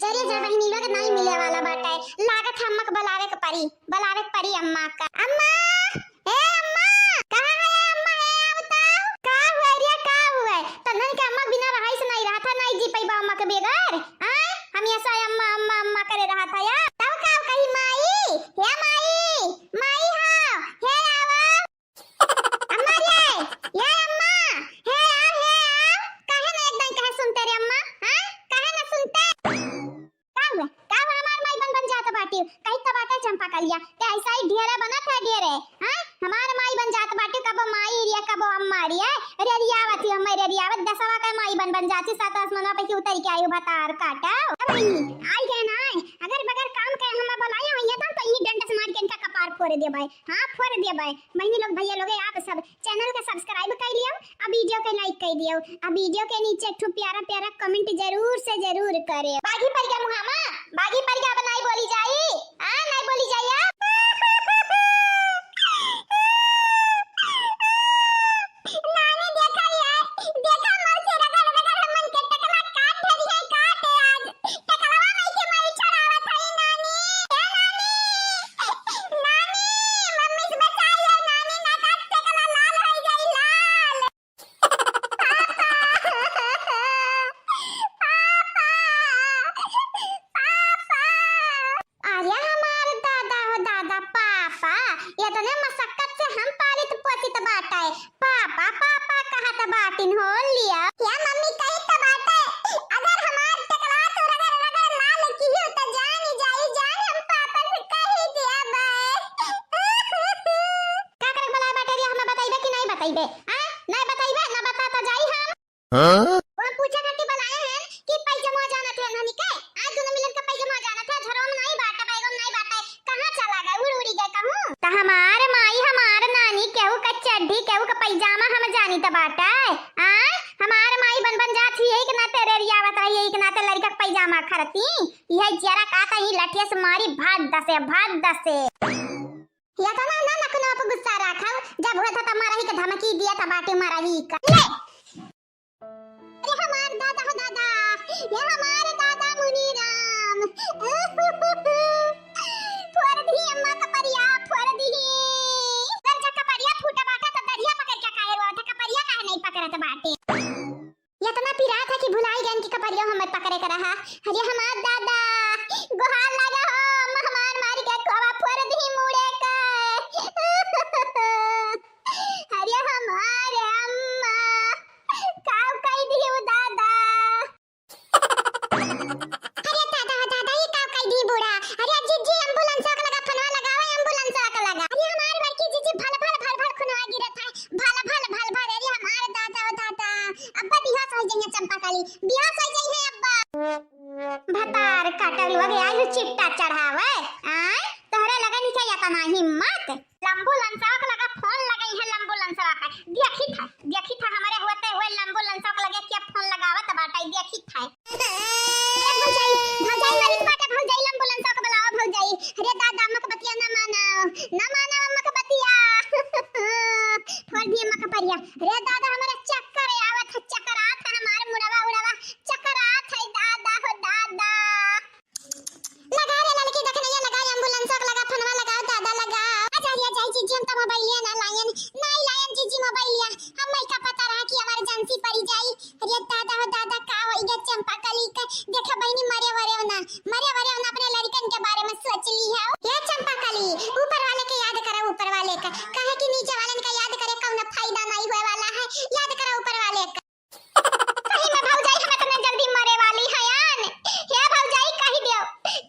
चलिए जा बहिनी लोग, नाई मिले वाला बाटे। लागत है अम्मा के बुलावे के परी, बुलावे के परी अम्मा का। अम्मा! ए अम्मा, कहाँ है अम्मा? ए, आओ तो। का हुआ रे, का हुआ? तन्हन के अम्मा के बिना रहाई से नहीं रहा था, नहीं जी पैबा अम्मा के बेगर। आय, हमेशा अम्मा, अम्मा, अम्मा करे रहा था यार। तब का कही माई? हे माई, माई हो, हे आओ। अम्मा रे, हे अम्मा, हे आओ, हे आओ। काहे ना एकदम कहे सुनते रे अम्मा? हाँ? काहे ना सुनते? का हुआ? का हुआ हमार माई बन बन जात बाटी? कही तो बाटे चंपा कलिया, ते ऐसा ही ढेरे बनत है ढेरे। हाँ? हमार माई बन जात बाटी, कबो माई रिया, कबो अम्मा रिया। रेरियावत ही हमें रेरियावत, दसवा का माई बन बन जाती, सात आसमानवा पे की उतर के आई हो भतार काटा। अब आई, आई गए ना, अगर बगैर काम के हम बुलाए हुई है तो, तो ये डंडा से मार के इनका कपार फोड़ दे भाई। हाँ, फोड़ दे भाई। बहनी लोग, भैया लोग, आप सब channel के subscribe कर लियो, आ video के like कर दियो, आ video के नीचे एक ठो प्यारा प्यारा comment जरूर से जरूर करे। बागी पर गया मुहामा, बागी पर गया, अब नाई बोली जाई, आ नाई बोली जाई, आ। नानी देखा यार, देखा मौसी रगड़ रगड़ हमन के टकला काट धरी है, काट आज। टकलवा माई के माई छोड़ावत हई नानी। ए नानी, नानी, मम्मी से बचाई है नानी, ना काट टकला लाल हो जाई लाल। पापा, पापा, पापा। अरे हमार दादा हो दादा, पापा, इतने मशक्कत से हम पालित पोसित बाटे, पापा, पापा कहत बाटिन हो लिया। या मम्मी कही त बाटे, अगर हमार टकला तू रगड़ रगड़ लाल कियो त जानी जाई जान, हम पापा से कही दिया बे। का करे के बलाए बाटे रे, हमें बतइबे कि नहीं बतइबे? आ? नहीं बतइबे, ना बता त जाई हम। हाँ? हम पूछे खातिर बुलाए हैं कि पैजमा जानत है नानी के? आज दोनों मिलन के पैजमा जानत है, झरवा में नहीं बाटे, बैगवा में नहीं बाटे, कहाँ चला गए, उड़ उड़ी गए कहूँ? त हमार माई, हमार नानी, केहू के चड्ढी, केहू के पैजामा हम जानी त बाटे। आय, हमार माई बन बन जात ही, यही के नाते रेरियावत रही, यही के नाते लड़का के पैजामा खरती, यही जरा का कहीं लठिया से मारी भात दसे, भात दसे। या त ना, ना, ना, कोनो पे गुस्सा राखब, जब होत त मरही के धमकी दिया त बाटे मरही का। ले, अरे हमार दादा हो दादा, ये हमार दादा मुनीराम। फोड़ दी अम्मा कपड़िया, फोड़ दी। कर जा कपड़िया अरे हमार दादा, गोहार लागा हो, अम्मा हमार मारी के खोवा फोर दिही मुड़े के। अरे हमार अम्मा, काव कई दिही उ दादा। अरे दादा, दादा, ई काव कई दिही बूढ़ा। अरे जीजी, ambulance वाला लगा, फोनवा लगावा, ambulance वाला लगा। अरे हमार बड़की जीजी, भल भल भल भल खूनवा गिरत है, भल भल भल भल। अरे हमार दादा, ओ दादा, अब्बा बेहोश होइ जइहैं चंपा काली, बेहोश होइ जइहैं अब्बा। भतार काटल लोग आइल चिट्टा चढ़ावे, आय, तोहरे लगे नइखे एतना हिम्मत। लंबू लंसवा के लगे फोन लगइहैं, लंबू लंसवा के। देखी था, देखी था, हमरे होते हुए लंबू लंसवा के लगे के फोन लगावत बाटे, देखी था। अरे भौजाई, भौजाई मरित बाटे, भौजाई लंबू लंसवा के बुलावा, भौजाई। अरे दादा, अम्मा के बतिया ना माना, ना माना अम्मा के बतिया। फोड़ दिया अम्मा के परिया। अरे दादा, हमरे चक्कर आवत है, चक्कर आत है, हमार मुड़वा उड़वा चक्कर आत है, दादा हो दादा। लगा रे ललकी, देखनैया लगा, ambulance लगा, फोनवा लगा, दादा लगा। आ जा रे, आ जा जीजी, हम तो मोबाइलिया ना लायन, नाई लायन जीजी मोबाइलिया। हम्मै का पता रहा कि emergency पड़ी जाई। अरे दादा हो दादा, का होई गे चंपा कली के? देखा बहिनी, मरे वरे ना, मरे वरे ना, अपने लड़िकन के बारे में सोच ली है। ये चंपा कली, ऊपर वाले के याद करा, ऊपर वाले के, काहे कि नीचे वालन का याद करे कौनो फायदा नहीं होए वाला है। याद करा ऊपर वाले का। सही में भौजाई, हम इतने जल्दी मरे वाली हयन? हे भौजाई, कहि दियो,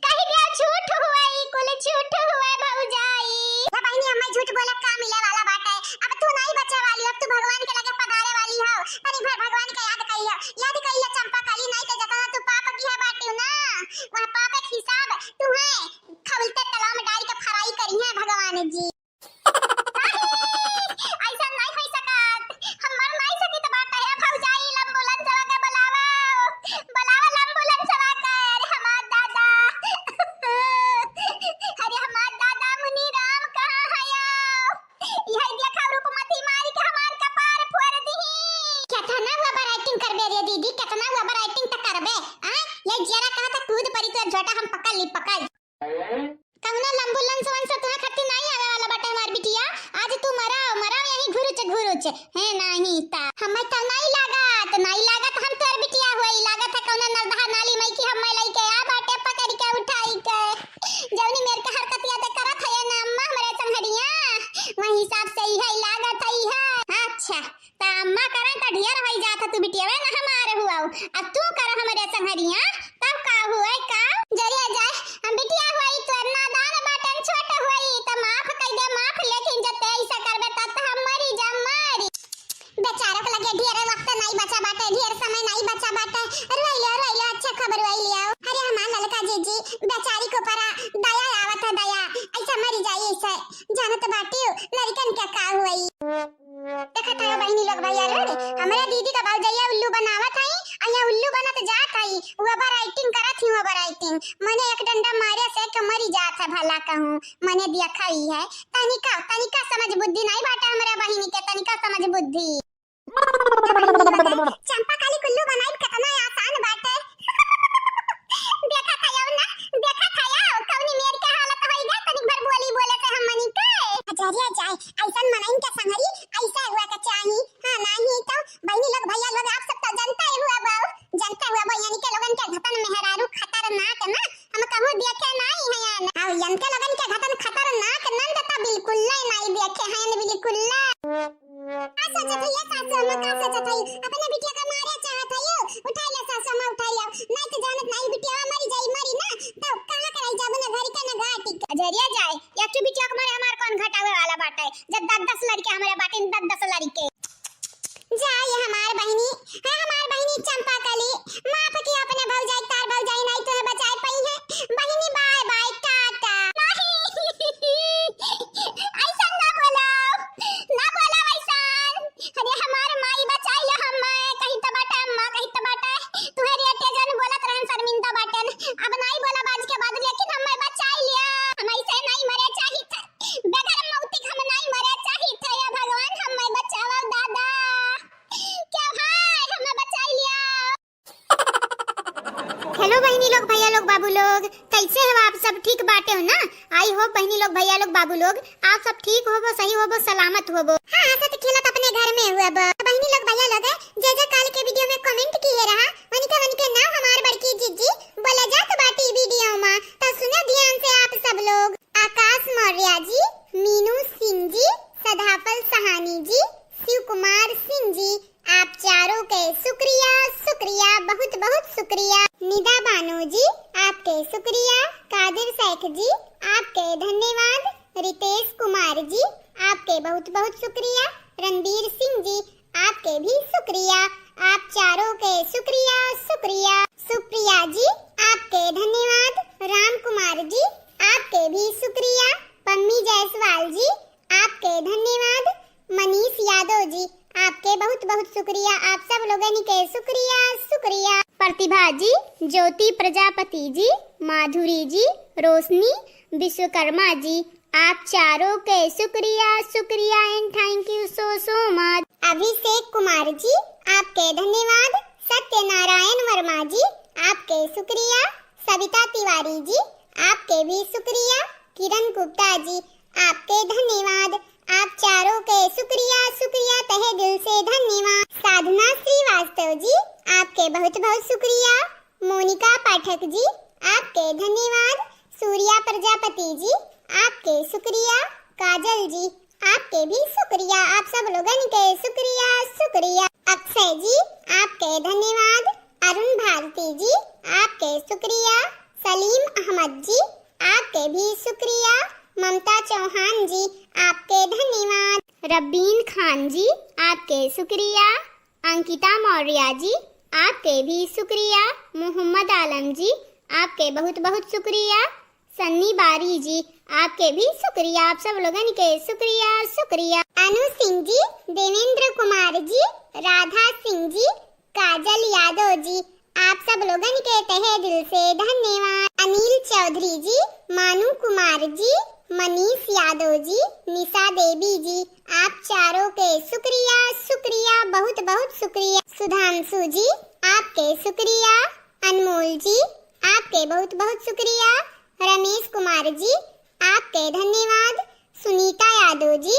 कहि दियो, झूठ हुए, ई कुल झूठ हुए भौजाई। हे बहिनी, हम्मै झूठ बोले का मिले वाला बाटे? अब तू नहीं बचे वाली, अब तू भगवान के लगे पधारे वाली हो। तनी भर भगवान के याद कइहो, याद कइहो चंपा कली, नहीं तो जतना तू पाप किहे बाटिउ ना, वह पाप के हिसाब तुहे खौलते तलाव में डाल के fry करिहे भगवान जी। नहीं, ऐसा नहीं हो सकत। हम मर नहीं सकित बाटे, हे भौजाई, ambulance वाला के बुलावा। बुलावा ambulance वाला के। अरे हमार दादा। अरे हमार दादा मुनि राम कहाँ हयो? यही देखा रूपमती मारी के हमार कपार फोड़ दिही। केतना हुआ बर acting करबे रे दीदी, केतना हुआ बर acting त करबे। आ? ये जरा कहा था कूद परी तो झोटा हम पकड़ ली, पकड़। कौनो लंबू लंस वंस तुहरे खातिर नाई आवे वाला बाटे हमार बिटिया। आज तू मराव, मराव यहीं घुरुच घुरुच। हे नाही ता। हमें तो नाई लागत, नाई लागत हम तोर बिटिया होई। लागत है कौनो नलदहा नाली मई की हमें लइके आ बाटे पकड़ के उठाई के। जौनी मेर के हरकतिया ते करत है ना अम्मा हमरे संघरिया, वही हिसाब से ही है लागत है, है। अच्छा। त अम्मा करन त ढेर होई जात ह, तू बिटियावे ना हमार हुआऊ, आ तू कर हमरे संघरिया, तब का हुए का? जरिया जाए, हम बिटिया हुआई तोर नादान बाटन छोट हुआई, त माफ कई दे माफ, लेकिन जब ते ऐसा करबे तब त हम मरी जा मरी। बेचारो के लगे ढेर वक्त नहीं बचा बाटे, ढेर समय नहीं बचा बाटे। रोई लो, रोई लो, अच्छा खबर रोई लियो। अरे हमार ललका जीजी, बेचारी के ऊपर दया आवत है, दया। ऐसा मरी जाई, ऐसे जानत बाटियो, लड़िकन के का हुई। देखत हयो बहिनी लोग भैया लोग, हमरे दीदी का भौजैया उल्लू बनावत हई, आ यहाँ उल्लू बनत जात हई, ओवर एक्टिंग करत ही, ओवर एक्टिंग। मने एक डंडा मारे से के मरी जात है भला कहूँ, मने देखा ही है। तनिका, तनिका समझ बुद्धि नहीं बाटे हमरे बहिनी के, तनिका समझ बुद्धि। चंपा काली कुल्लू बनाई कितना आसान बाटे। देखा था यो ना, देखा था यो, कौनी मेर के हालत होई गे, तनिक भर बोली बोले से हम मनी के। अजरिया जाए, ऐसन मनइन के संगरी, ऐसे हुआ के चाही। हाँ, नाही तो बहिनी लोग, भैया लोग, आप सब तो जनता ही हुआ बाऊ, जनता हुआ बाऊ, यानी के लोगन के घतन मेहरारू खतरनाक ना, हम कहूँ देखे नाही है ना। और यानी के लोगन के घतन खतरनाक नंद तो बिल्कुल नहीं देखे हैं, बिल्कुल। का सोचत है ये सासू अम्मा, का सोचत है? अपने बिटिया का मारे चाहत है यो? उठाई ले सासू अम्मा, उठाई ले। नहीं तो जानत नहीं बिटिया मरी जाई, मरी ना, तो कहाँ के रह जाबू ना घर के ना घाटी के। अजरिया जाए, या तू बिटिया के मारे हमार कौन घटावे वाला बाटे? जब दस दस लड़के हमारे बाटे, दस दस लड़के। जा ये हमार बहिनी, है हमार बहिनी चंपा कली, माफ किया अपने भौजाई, तार भौजाई नहीं तुम्हें बचाए पाई है। बहिनी बाय बाय टाटा। नहीं, ऐसा ना बोलो, ना बोलो ऐसा। अरे हमार माई बचाई लो हमें, कहीं तो बाटे अम्मा, कहीं तो बाटे। तुहे रेटे जन बोलत रहन शर्मिंदा बाटन। अब नहीं बोला बाज के बाद, लेकिन हमें बचाई लिया। हम ऐसे नहीं मरे चाहित। बगैर मौती के हम नहीं मरे चाहित। या भगवान हमें बचावा दादा। क्या भाई हमें बचाई लिया। Hello बहिनी लोग, भैया लोग, बाबू लोग, कैसे हो आप सब? ठीक बाटे हो ना? I hope बहिनी लोग, भैया लोग, बाबू लोग, आप सब ठीक होबो, सही होबो, सलामत होबो। हाँ, हंसत खेलत अपने घर में हुआ बा। बहिनी लोग, भैया लोग, जे जे काल के video में comment किए रहा, वनिके वनिके नाम हमार बड़की जीजी रणबीर सिंह जी, आपके भी शुक्रिया। आप चारों के शुक्रिया, शुक्रिया। सुप्रिया जी, आपके धन्यवाद। राम कुमार जी, आपके भी शुक्रिया। पम्मी जायसवाल जी, आपके धन्यवाद। मनीष यादव जी, आपके बहुत बहुत शुक्रिया। आप सब लोगन के शुक्रिया, शुक्रिया। प्रतिभा जी, ज्योति प्रजापति जी, माधुरी जी, रोशनी विश्वकर्मा जी, आप चारों के शुक्रिया, शुक्रिया and thank you so so much। अभिषेक कुमार जी, आपके धन्यवाद। सत्यनारायण वर्मा जी, आपके शुक्रिया। सविता तिवारी जी, आपके भी शुक्रिया। किरण गुप्ता जी, आपके धन्यवाद। आप चारों के शुक्रिया, शुक्रिया, तहे दिल से धन्यवाद। साधना श्रीवास्तव जी, आपके बहुत बहुत शुक्रिया। मोनिका पाठक जी, आपके धन्यवाद। सूर्या प्रजापति जी, आपके शुक्रिया। काजल जी, आपके भी शुक्रिया। आप सब लोगन के शुक्रिया, शुक्रिया। अक्षय जी, आपके धन्यवाद। अरुण भारती जी, आपके शुक्रिया। सलीम अहमद जी, आपके भी शुक्रिया। ममता चौहान जी, आपके धन्यवाद। रब्बीन खान जी, आपके शुक्रिया। अंकिता मौर्य जी, आपके भी शुक्रिया। मोहम्मद आलम जी, आपके बहुत बहुत शुक्रिया। सन्नी बारी जी, आपके भी शुक्रिया। आप सब लोगन के शुक्रिया, शुक्रिया। अनु सिंह जी, देवेंद्र कुमार जी, राधा सिंह जी, काजल यादव जी, आप सब लोगन के तहे दिल से धन्यवाद। अनिल चौधरी जी, मानू कुमार जी, मनीष यादव जी, निशा देवी जी, आप चारों के शुक्रिया, शुक्रिया, बहुत बहुत शुक्रिया। सुधांशु जी, आपके शुक्रिया। अनमोल जी, आपके बहुत बहुत शुक्रिया। रमेश कुमार जी, आपके धन्यवाद। सुनीता यादव जी,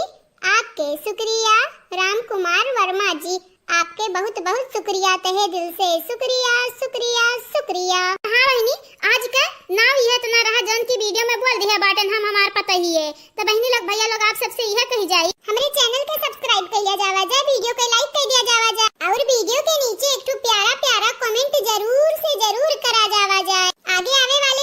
आपके शुक्रिया। राम कुमार वर्मा जी, आपके बहुत बहुत शुक्रिया, तहे दिल से शुक्रिया, शुक्रिया, शुक्रिया। हाँ बहिनी, आज का नाव यह इतना रहा, जौन की वीडियो में बोल दिया बाटन हम, हमार पता ही है। तो बहिनी लोग, भैया लोग, आप सबसे यह कही जाई, हमरे चैनल के सब्सक्राइब कर लिया जावा जाए, वीडियो के लाइक कर दिया जावा जाए, और वीडियो के नीचे एक ठो प्यारा प्यारा कमेंट जरूर से जरूर करा जावा जाए। आगे आवे वाले